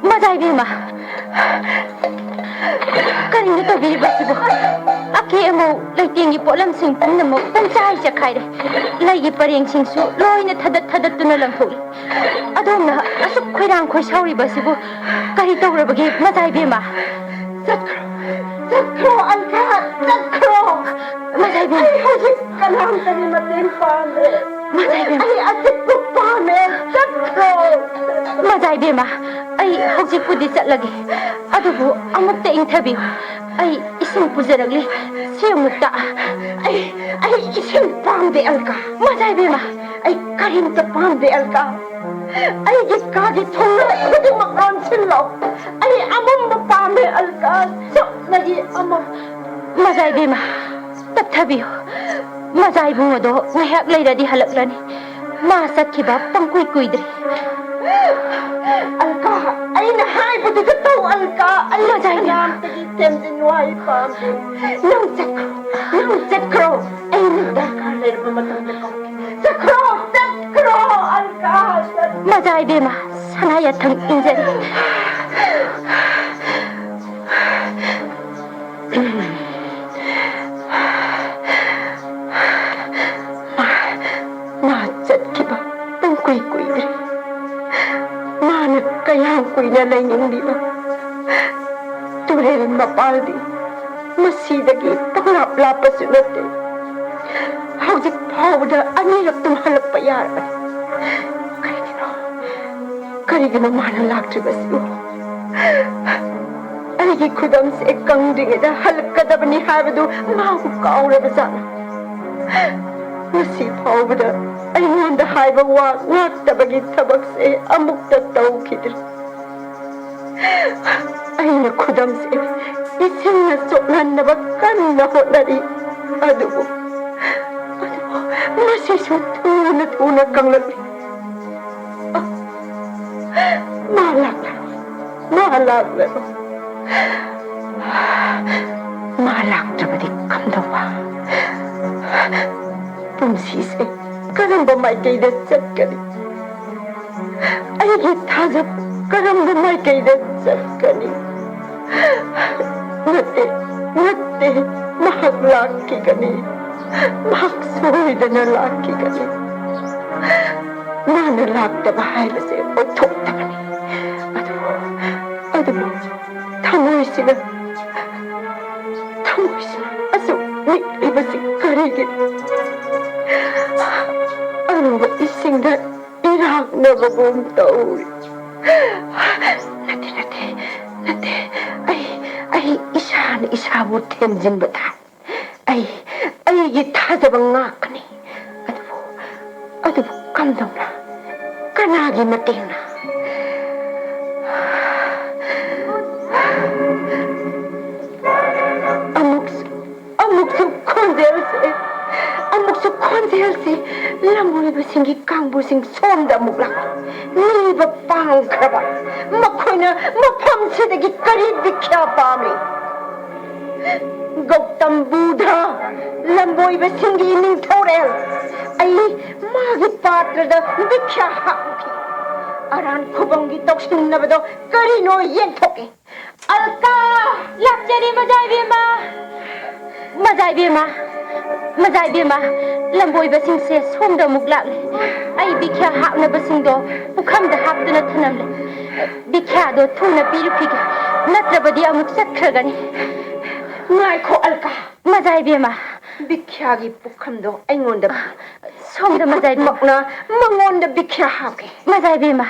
ꯃꯖꯥ ꯏꯕꯦꯝꯃ, ꯀꯔꯤꯅꯣ ꯇꯧꯕꯤꯔꯤꯕꯁꯤꯕꯨ? ꯑꯀꯦ ꯑꯃꯧ ꯂꯩꯇꯦꯡꯒꯤ ꯄꯣꯠꯂꯝꯁꯤꯡ ꯄꯨꯝꯅꯃꯛ ꯄꯨꯝꯆꯥꯏ ꯆꯥꯏꯈꯥꯏꯔꯦ꯫ ꯂꯩꯒꯤ ꯄꯔꯦꯡꯁꯤꯡꯁꯨ ꯂꯣꯏꯅ ꯊꯗꯠ ꯊꯗꯠꯇꯨꯅ ꯂꯪꯊꯣꯛꯏ꯫ ꯑꯗꯣꯝꯅ ꯑꯁꯨꯛ ꯈꯣꯏꯔꯥꯡ ꯈꯣꯏꯁꯥꯎꯔꯤꯕꯁꯤꯕꯨ ꯀꯔꯤ ꯇꯧꯔꯕꯒꯦ, ꯃꯖꯥ ꯏꯕꯦꯝꯃ? ꯆꯠꯈ꯭ꯔꯣ, ꯆꯠꯈ꯭ꯔꯣ, ꯑꯜꯀꯥ, ꯆꯠꯈ꯭ꯔꯣ꯫ ꯃꯖꯥ ꯏꯕꯦꯝꯃ꯫ ꯑꯩ ꯍꯧꯖꯤꯛ ꯀꯅꯥꯝꯇꯒꯤ ꯃꯇꯦꯡ ꯄꯥꯝꯗ꯭ꯔꯦ꯫ ꯃꯖꯥ ꯏꯕꯦꯝꯃ꯫ ꯑꯩ ꯑꯆꯤꯛꯄ ꯄꯥꯝꯃꯦ꯫ ꯆꯠꯈ꯭ꯔꯣ꯫ ꯃꯖꯥ ꯏꯕꯦꯝꯃ, ꯑꯩ ꯍꯧꯖꯤꯛꯄꯨꯗꯤ ꯆꯠꯂꯒꯦ, ꯑꯗꯨꯕꯨ ꯑꯃꯨꯛꯇ ꯏꯪꯊꯕꯤꯌꯨ꯫ ꯑꯩ ꯏꯁꯤꯡ ꯄꯨꯖꯔꯛꯂꯤ꯫ ꯁꯤ ꯑꯃꯨꯛꯇ꯫ ꯑꯩ, ꯑꯩ ꯏꯁꯤꯡ ꯄꯥꯝꯗꯦ, ꯑꯜꯀꯥ꯫ ꯃꯖꯥ ꯏꯕꯦꯝꯃ꯫ ꯑꯩ ꯀꯔꯤꯝꯇ ꯄꯥꯝꯗꯦ, ꯑꯜꯀꯥ꯫ ꯑꯩꯒꯤ ꯀꯥꯒꯤ ꯊꯣꯡꯅꯥꯎ ꯈꯨꯗꯤꯡꯃꯛ ꯂꯣꯟꯁꯤꯜꯂꯣ꯫ ꯑꯩ ꯑꯃꯝꯕ ꯄꯥꯝꯃꯦ, ꯑꯜꯀꯥ꯫ ꯁꯨꯞꯅꯒꯤ ꯑꯃꯝꯕ꯫ ꯃꯖꯥ ꯏꯕꯦꯝꯃ, ꯇꯞꯊꯕꯤꯌꯨ꯫ ꯃꯖꯥ ꯏꯕꯨꯡ ꯑꯗꯣ ꯉꯥꯏꯍꯥꯛ ꯂꯩꯔꯗꯤ ꯍꯜꯂꯛꯂꯅꯤ꯫ ꯃꯥ ꯆꯠꯈꯤꯕ ꯄꯪꯀꯨꯏ ꯀꯨꯏꯗ꯭ꯔꯤ꯫ ꯑꯜꯀꯥ, ꯑꯩꯅ ꯍꯥꯏꯕꯗꯨꯗ ꯇꯧ, ꯑꯜꯀꯥ꯫ ꯑꯩ ꯃꯖꯥ ꯏꯕꯦꯝꯃ꯫ ꯀꯅꯥꯝꯇꯒꯤ ꯊꯦꯝꯖꯤꯟ ꯋꯥꯍꯩ ꯄꯥꯝꯗꯦ꯫ ꯅꯪ ꯆꯠꯈ꯭ꯔꯣ, ꯅꯪ ꯆꯠꯈ꯭ꯔꯣ꯫ ꯑꯩꯅ ꯗꯔꯀꯥꯔ ꯂꯩꯔꯕ ꯃꯇꯝꯗ ꯀꯧꯒꯦ꯫ ꯆꯠꯈ꯭ꯔꯣ, ꯆꯠꯈ꯭ꯔꯣ, ꯑꯜꯀꯥ, ꯆꯠꯈ꯭ꯔꯣ꯫ ꯃꯖꯥ ꯏꯕꯦꯝꯃ, ꯁꯅꯥ ꯌꯥꯊꯪ ꯏꯟꯖꯔꯤ꯫ ꯃꯥ, ꯃꯥ ꯆꯠꯈꯤꯕ ꯄꯨꯡ ꯀꯨꯏ ꯀꯨꯏꯗ꯭ꯔꯤ꯫ ꯃꯥꯅ ꯀꯌꯥꯝ ꯀꯨꯏꯅ ꯂꯩꯅꯤꯡꯂꯤꯕ? ꯇꯨꯔꯦꯜ ꯃꯄꯥꯜꯗꯤ ꯃꯁꯤꯗꯒꯤ ꯄꯪꯂꯥꯞ ꯂꯥꯞꯄꯁꯨ ꯅꯠꯇꯦ꯫ ꯍꯧꯖꯤꯛ ꯐꯥꯎꯕꯗ ꯑꯅꯤꯔꯛꯇꯨꯝ ꯍꯜꯂꯛꯄ ꯌꯥꯔꯕꯅꯤ꯫ ꯀꯔꯤꯒꯤꯅꯣ? ꯀꯔꯤꯒꯤꯅꯣ ꯃꯥꯅ ꯂꯥꯛꯇ꯭ꯔꯤꯕꯁꯤꯕꯨ? ꯑꯩꯒꯤ ꯈꯨꯗꯝꯁꯦ ꯀꯪꯗ꯭ꯔꯤꯉꯩꯗ ꯍꯜꯂꯛꯀꯗꯕꯅꯤ ꯍꯥꯏꯕꯗꯨ ꯃꯥꯕꯨ ꯀꯥꯎꯔꯕ ꯖꯥꯠꯂ? ꯉꯁꯤ ꯐꯥꯎꯕꯗ ꯑꯩꯉꯣꯟꯗ ꯍꯥꯏꯕ ꯋꯥ ꯉꯥꯛꯇꯕꯒꯤ ꯊꯕꯛꯁꯦ ꯑꯃꯨꯛꯇ ꯇꯧꯈꯤꯗ꯭ꯔꯤ꯫ ꯑꯩꯅ ꯈꯨꯗꯝꯁꯦ ꯏꯁꯤꯡꯅ ꯆꯣꯠꯍꯟꯅꯕ ꯀꯟꯅ ꯍꯣꯠꯅꯔꯤ꯫ ꯑꯗꯨꯕꯨ, ꯑꯗꯨꯕꯨ ꯃꯁꯤꯁꯨ ꯊꯨꯅ ꯊꯨꯅ ꯀꯪꯂꯛꯂꯤ꯫ ꯃꯥ ꯂꯥꯛꯂꯔꯣꯏ꯫ ꯃꯥ ꯂꯥꯛꯂꯔꯣꯏ꯫ ꯃꯥ ꯂꯥꯛꯇ꯭ꯔꯕꯗꯤ ꯀꯝꯗꯧꯕ? ꯄꯨꯟꯁꯤꯁꯦ ꯀꯔꯝꯕ ꯃꯥꯏꯀꯩꯗ ꯆꯠꯀꯅꯤ? ꯑꯩꯒꯤ ꯊꯥꯖꯕ ꯀꯔꯝꯕ ꯃꯥꯏꯀꯩꯗ ꯆꯠꯀꯅꯤ? ꯅꯠꯇꯦ, ꯅꯠꯇꯦ, ꯃꯍꯥꯛ ꯂꯥꯛꯈꯤꯒꯅꯤ꯫ ꯃꯍꯥꯛ ꯁꯣꯏꯗꯅ ꯂꯥꯛꯈꯤꯒꯅꯤ꯫ ꯃꯥꯅ ꯂꯥꯛꯇꯕ ꯍꯥꯏꯕꯁꯦ ꯑꯣꯏꯊꯣꯛꯇꯕꯅꯤ꯫ ꯑꯗꯨꯕꯨ, ꯑꯗꯨꯕꯨ ꯊꯃꯣꯏꯁꯤꯅ, ꯊꯃꯣꯏꯁꯤꯅ ꯑꯁꯨꯛ ꯅꯤꯛꯂꯤꯕꯁꯤ ꯀꯔꯤꯒꯤꯅꯣ? ꯑꯔꯨꯕ ꯏꯁꯤꯡꯗ ꯏꯔꯥꯛꯅꯕꯒꯨꯝ ꯇꯧꯔꯤ꯫ ꯅꯠꯇꯦ, ꯅꯠꯇꯦ, ꯅꯠꯇꯦ꯫ ꯑꯩ, ꯑꯩ ꯏꯁꯥꯅ ꯏꯁꯥꯕꯨ ꯊꯦꯝꯖꯤꯟꯕ ꯇꯥꯏ꯫ ꯑꯩ, ꯑꯩꯒꯤ ꯊꯥꯖꯕ ꯉꯥꯛꯀꯅꯤ꯫ ꯑꯗꯨꯕꯨ, ꯑꯗꯨꯕꯨ ꯀꯝꯗꯧꯅ? ꯀꯅꯥꯒꯤ ꯃꯇꯦꯡꯅ? ꯑꯃꯨꯛꯁꯨ, ꯑꯃꯨꯛꯁꯨ ꯈꯣꯟꯖꯦꯜꯁꯦ, ꯑꯃꯨꯛꯁꯨ ꯈꯣꯟꯖꯦꯜꯁꯦ꯫ ꯂꯝꯕꯣꯏꯕꯁꯤꯡꯒꯤ ꯀꯥꯡꯕꯨꯁꯤꯡ ꯁꯣꯝꯗ ꯑꯃꯨꯛ ꯂꯥꯛ꯫ ꯅꯤꯕ ꯄꯥꯝꯈ꯭ꯔꯕ ꯃꯈꯣꯏꯅ ꯃꯐꯝꯁꯤꯗꯒꯤ ꯀꯔꯤ ꯚꯤꯈ꯭ꯌꯥ ꯄꯥꯝꯃꯤ? ꯒꯧꯇꯝ ꯕꯨꯙ, ꯂꯝꯕꯣꯏꯕꯁꯤꯡꯒꯤ ꯅꯤꯡꯊꯧꯔꯦꯜ, ꯑꯩ ꯃꯥꯒꯤ ꯄꯥꯇ꯭ꯔꯗ ꯚꯤꯈ꯭ꯌꯥ ꯍꯥꯞꯈꯤ꯫ ꯑꯔꯥꯟ ꯈꯨꯕꯝꯒꯤ ꯇꯧꯁꯤꯟꯅꯕꯗꯣ ꯀꯔꯤꯅꯣ ꯌꯦꯟꯊꯣꯛꯀꯦ꯫ ꯑꯜꯀꯥ! ꯂꯥꯛꯆꯔꯤ, ꯃꯖꯥ ꯏꯕꯦꯝꯃ! ꯃꯖꯥ ꯏꯕꯦꯝꯃ! ꯃꯖꯥ ꯏꯕꯦꯝꯃ! ꯂꯝꯕꯣꯏꯕꯁꯤꯡꯁꯦ ꯁꯣꯝꯗ ꯑꯃꯨꯛ ꯂꯥꯛꯂꯦ꯫ ꯑꯩ ꯕꯤꯈ꯭ꯌꯥ ꯍꯥꯞꯅꯕꯁꯤꯡꯗꯣ ꯄꯨꯈꯝꯗ ꯍꯥꯞꯇꯨꯅ ꯊꯅꯝꯂꯦ꯫ ꯕꯤꯈ꯭ꯌꯥꯗꯣ ꯊꯨꯅ ꯄꯤꯔꯨꯈꯤꯒꯦ, ꯅꯠꯇ꯭ꯔꯕꯗꯤ ꯑꯃꯨꯛ ꯆꯠꯈ꯭ꯔꯒꯅꯤ꯫ ꯉꯥꯏꯈꯣ, ꯑꯜꯀꯥ! ꯃꯖꯥ ꯏꯕꯦꯝꯃ! ꯕꯤꯈ꯭ꯌꯥꯒꯤ ꯄꯨꯈꯝꯗꯣ ꯑꯩꯉꯣꯟꯗ ꯄꯤ꯫ ꯁꯣꯝꯗ ꯃꯖꯥ ꯏꯕꯦꯝꯃ꯫ ꯈꯨꯠꯃꯛꯅ ꯃꯉꯣꯟꯗ ꯕꯤꯈ꯭ꯌꯥ ꯍꯥꯞꯀꯦ꯫ ꯃꯖꯥ ꯏꯕꯦꯝꯃ!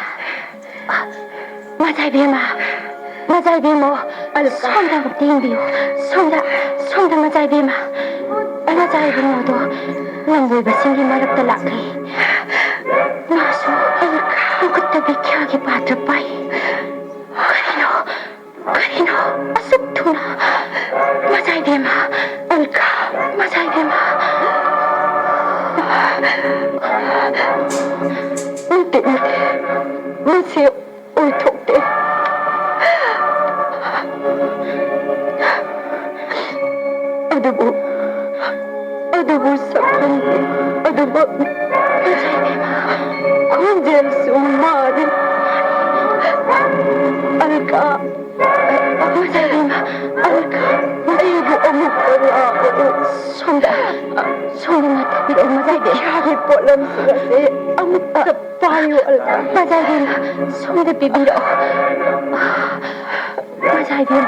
ꯃꯖꯥ ꯏꯕꯦꯝꯃ! ꯃꯖꯥ ꯏꯕꯦꯝꯃ! ꯑꯜꯀꯥ! ꯁꯣꯝꯗ ꯑꯃꯨꯛꯇ ꯌꯦꯡꯕꯤꯌꯨ꯫ ꯁꯣꯝꯗ, ꯁꯣꯝꯗ ꯃꯖꯥ ꯏꯕꯦꯝꯃ! ꯃꯖꯥ ꯏꯕꯨꯡꯉꯣꯗꯣ ꯂꯝꯕꯣꯏꯕꯁꯤꯡꯒꯤ ꯃꯔꯛꯇ ꯂꯥꯛꯂꯦ꯫ ꯃꯥꯁꯨ ꯃꯈꯨꯠꯇ ꯕꯤꯈ꯭ꯌꯥꯒꯤ ꯄꯥꯇ꯭ꯔ ꯄꯥꯏ꯫ ꯀꯔꯤꯅꯣ? ꯀꯔꯤꯅꯣ ꯑꯁꯨꯛ ꯊꯨꯅ? ꯃꯖꯥ ꯏꯕꯦꯝꯃ! ꯑꯜꯀꯥ! ꯃꯖꯥ ꯏꯕꯦꯝꯃ! ꯅꯠꯇꯦ, ꯅꯠꯇꯦ꯫ ꯃꯁꯤ ꯑꯣꯏꯊꯣꯛꯇꯦ꯫ ꯑꯗꯨꯕꯨ, ꯑꯗꯨꯕꯨ ꯁꯛꯇꯝꯗꯤ ꯑꯗꯨꯃꯛꯅꯤ꯫ ꯈꯣꯟꯖꯦꯜꯁꯨ ꯃꯥꯅꯤ꯫ ꯑꯜꯀꯥ! ꯃꯖꯥ ꯏꯕꯦꯝꯃ! ꯑꯜꯀꯥ! ꯁꯣꯝꯗ, ꯁꯣꯝꯗ ꯉꯥꯛꯊꯕꯤꯔꯛꯑꯣ, ꯃꯖꯥꯏꯕꯦꯝ꯫ ꯕꯤꯈ꯭ꯌꯥꯒꯤ ꯄꯣꯠꯂꯝꯁꯤꯡ ꯑꯁꯦ ꯑꯃꯨꯛꯇ ꯄꯥꯏꯌꯨ, ꯑꯜꯃꯥ꯫ ꯃꯖꯥꯏꯕꯦꯝ, ꯁꯣꯝꯗ ꯄꯤꯕꯤꯔꯛꯑꯣ꯫ ꯃꯖꯥꯏꯕꯦꯝ꯫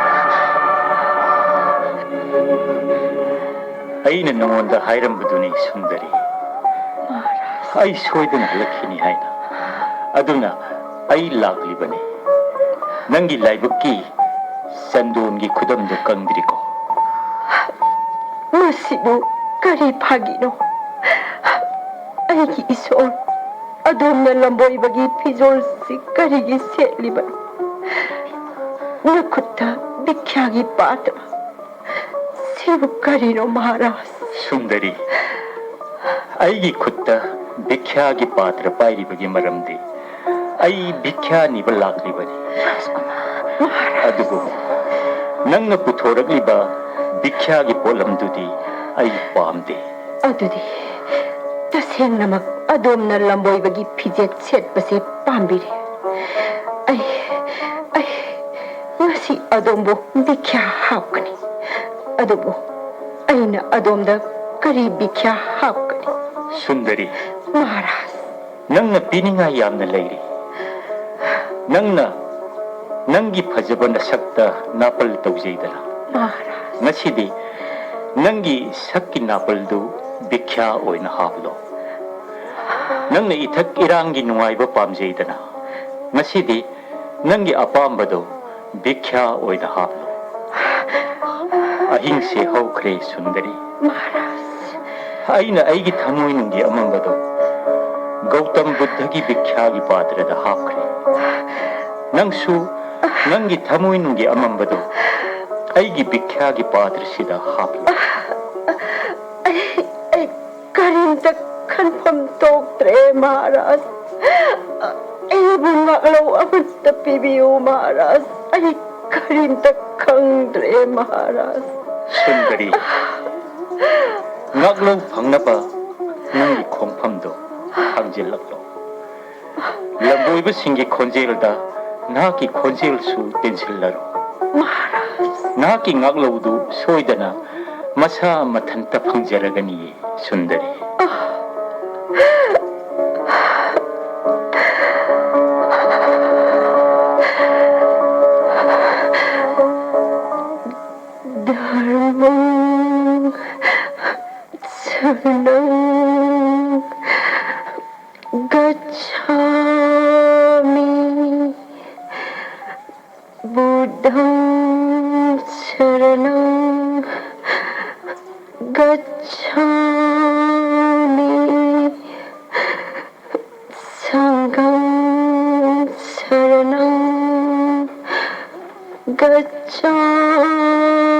ꯑꯩꯅ ꯅꯉꯣꯟꯗ ꯍꯥꯏꯔꯝꯕꯗꯨꯅꯤ, ꯁꯨꯟꯗꯔꯤ꯫ ꯑꯩ ꯁꯣꯏꯗꯅ ꯍꯜꯂꯛꯈꯤꯅꯤ ꯍꯥꯏꯅ꯫ ꯑꯗꯨꯅ ꯑꯩ ꯂꯥꯛꯂꯤꯕꯅꯤ꯫ ꯅꯪꯒꯤ ꯂꯥꯏꯕꯛꯀꯤ ꯆꯟꯗꯣꯟꯒꯤ ꯈꯨꯗꯝꯗꯨ ꯀꯪꯗ꯭ꯔꯤꯀꯣ? ꯃꯁꯤꯕꯨ ꯀꯔꯤ ꯐꯥꯒꯤꯅꯣ? ꯑꯩꯒꯤ ꯏꯁꯣꯔ, ꯑꯗꯣꯝꯅ ꯂꯝꯕꯣꯏꯕꯒꯤ ꯐꯤꯖꯣꯜꯁꯤ ꯀꯔꯤꯒꯤ ꯁꯦꯠꯂꯤꯕꯅꯣ? ꯅꯈꯨꯠꯇ ꯕꯤꯈ꯭ꯌꯥꯒꯤ ꯄꯥꯇ꯭ꯔ꯫ ꯁꯤꯕꯨ ꯀꯔꯤꯅꯣ, ꯃꯍꯥꯔꯥꯖ? ꯁꯨꯟꯗꯔꯤ, ꯑꯩꯒꯤ ꯈꯨꯠꯇ ꯕꯤꯈ꯭ꯌꯥꯒꯤ ꯄꯥꯇ꯭ꯔ ꯄꯥꯏꯔꯤꯕꯒꯤ ꯃꯔꯝꯗꯤ ꯑꯩ ꯕꯤꯈ꯭ꯌꯥ ꯅꯤꯕ ꯂꯥꯛꯂꯤꯕꯅꯤ꯫ ꯃꯍꯥꯔꯥꯖ꯫ ꯑꯗꯨꯕꯨ ꯅꯪꯅ ꯄꯨꯊꯣꯔꯛꯂꯤꯕ ꯕꯤꯈ꯭ꯌꯥꯒꯤ ꯄꯣꯠꯂꯝꯗꯨꯗꯤ ꯑꯩ ꯄꯥꯝꯗꯦ꯫ ꯑꯗꯨꯗꯤ ꯇꯁꯦꯡꯅꯃꯛ ꯑꯗꯣꯝꯅ ꯂꯝꯕꯣꯏꯕꯒꯤ ꯐꯤꯖꯦꯠ ꯁꯦꯠꯄꯁꯦ ꯄꯥꯝꯕꯤꯔꯦ꯫ ꯑꯩ, ꯑꯩ ꯉꯁꯤ ꯑꯗꯣꯝꯕꯨ ꯕꯤꯈ꯭ꯌꯥ ꯍꯥꯞꯀꯅꯤ꯫ ꯑꯗꯨꯕꯨ ꯑꯩꯅ ꯑꯗꯣꯝꯗ ꯀꯔꯤ ꯕꯤꯈ꯭ꯌꯥ ꯍꯥꯞꯀꯅꯤ? ꯁꯨꯟꯗꯔꯤ, ꯃꯍꯥꯔꯥꯖ꯫ ꯅꯪꯅ ꯄꯤꯅꯤꯡꯉꯥꯏ ꯌꯥꯝꯅ ꯂꯩꯔꯤ꯫ ꯅꯪꯅ ꯅꯪꯒꯤ ꯐꯖꯕ ꯅꯁꯛꯇ ꯅꯥꯄꯜ ꯇꯧꯖꯩꯗꯅ꯫ ꯃꯍꯥꯔꯥꯖ꯫ ꯉꯁꯤꯗꯤ ꯅꯪꯒꯤ ꯁꯛꯀꯤ ꯅꯥꯄꯜꯗꯨ ꯕꯤꯈ꯭ꯌꯥ ꯑꯣꯏꯅ ꯍꯥꯞꯂꯣ꯫ ꯅꯪꯅ ꯏꯊꯛ ꯏꯔꯥꯡꯒꯤ ꯅꯨꯡꯉꯥꯏꯕ ꯄꯥꯝꯖꯩꯗꯅ꯫ ꯉꯁꯤꯗꯤ ꯅꯪꯒꯤ ꯑꯄꯥꯝꯕꯗꯣ ꯕꯤꯈ꯭ꯌꯥ ꯑꯣꯏꯅ ꯍꯥꯞꯂꯣ꯫ ꯑꯍꯤꯡꯁꯦ ꯍꯧꯈ꯭ꯔꯦ, ꯁꯨꯟꯗꯔꯤ꯫ ꯃꯍꯥꯔꯥꯖ꯫ ꯑꯩꯅ ꯑꯩꯒꯤ ꯊꯃꯣꯏꯅꯨꯡꯒꯤ ꯑꯃꯝꯕꯗꯣ ꯒꯧꯇꯝ ꯕꯨꯗꯙꯒꯤ ꯕꯤꯈ꯭ꯌꯥꯒꯤ ꯄꯥꯇ꯭ꯔꯗ ꯍꯥꯞꯈ꯭ꯔꯦ꯫ ꯅꯪꯁꯨ ꯅꯪꯒꯤ ꯊꯃꯣꯏꯅꯨꯡꯒꯤ ꯑꯃꯝꯕꯗꯣ ꯑꯩꯒꯤ ꯕꯤꯈ꯭ꯌꯥꯒꯤ ꯄꯥꯇ꯭ꯔꯁꯤꯗ ꯍꯥꯞꯂꯣ꯫ ꯑꯩ, ꯑꯩ ꯀꯔꯤꯝꯇ ꯈꯟꯐꯝ ꯊꯣꯛꯇ꯭ꯔꯦ, ꯃꯍꯥꯔꯥꯖ꯫ ꯑꯩꯕꯨ ꯉꯥꯛꯂꯧ ꯑꯃꯠꯇ ꯄꯤꯕꯤꯌꯨ, ꯃꯍꯥꯔꯥꯖ꯫ ꯑꯩ ꯀꯔꯤꯝꯇ ꯈꯪꯗ꯭ꯔꯦ, ꯃꯍꯥꯔꯥꯖ꯫ ꯁꯨꯟꯗꯔꯤ, ꯉꯥꯛꯂꯧ ꯐꯪꯅꯕ ꯅꯪꯒꯤ ꯈꯣꯡꯐꯝꯗꯣ ꯊꯥꯡꯖꯤꯜꯂꯛꯂꯣ꯫ ꯂꯝꯕꯣꯏꯕꯁꯤꯡꯒꯤ ꯈꯣꯟꯖꯦꯜꯗ ꯅꯍꯥꯛꯀꯤ ꯈꯣꯟꯖꯦꯜꯁꯨ ꯇꯤꯟꯁꯤꯜꯂꯔꯣ꯫ ꯃꯍꯥꯔꯥꯖ꯫ ꯅꯍꯥꯛꯀꯤ ꯉꯥꯛꯂꯧꯗꯨ ꯁꯣꯏꯗꯅ ꯃꯁꯥ ꯃꯊꯟꯇ ꯐꯪꯖꯔꯒꯅꯤꯌꯦ, ꯁꯨꯟꯗꯔꯤ꯫ ꯙꯔꯃꯪ ꯁꯔꯅꯪ ꯒꯆꯥꯃꯤ꯫ ꯕꯨꯙꯪ ꯁꯔꯅꯪ ꯒꯆꯥꯃꯤ꯫ ꯁꯪꯘꯪ ꯁꯔꯅꯪ ꯒꯆꯥꯃꯤ꯫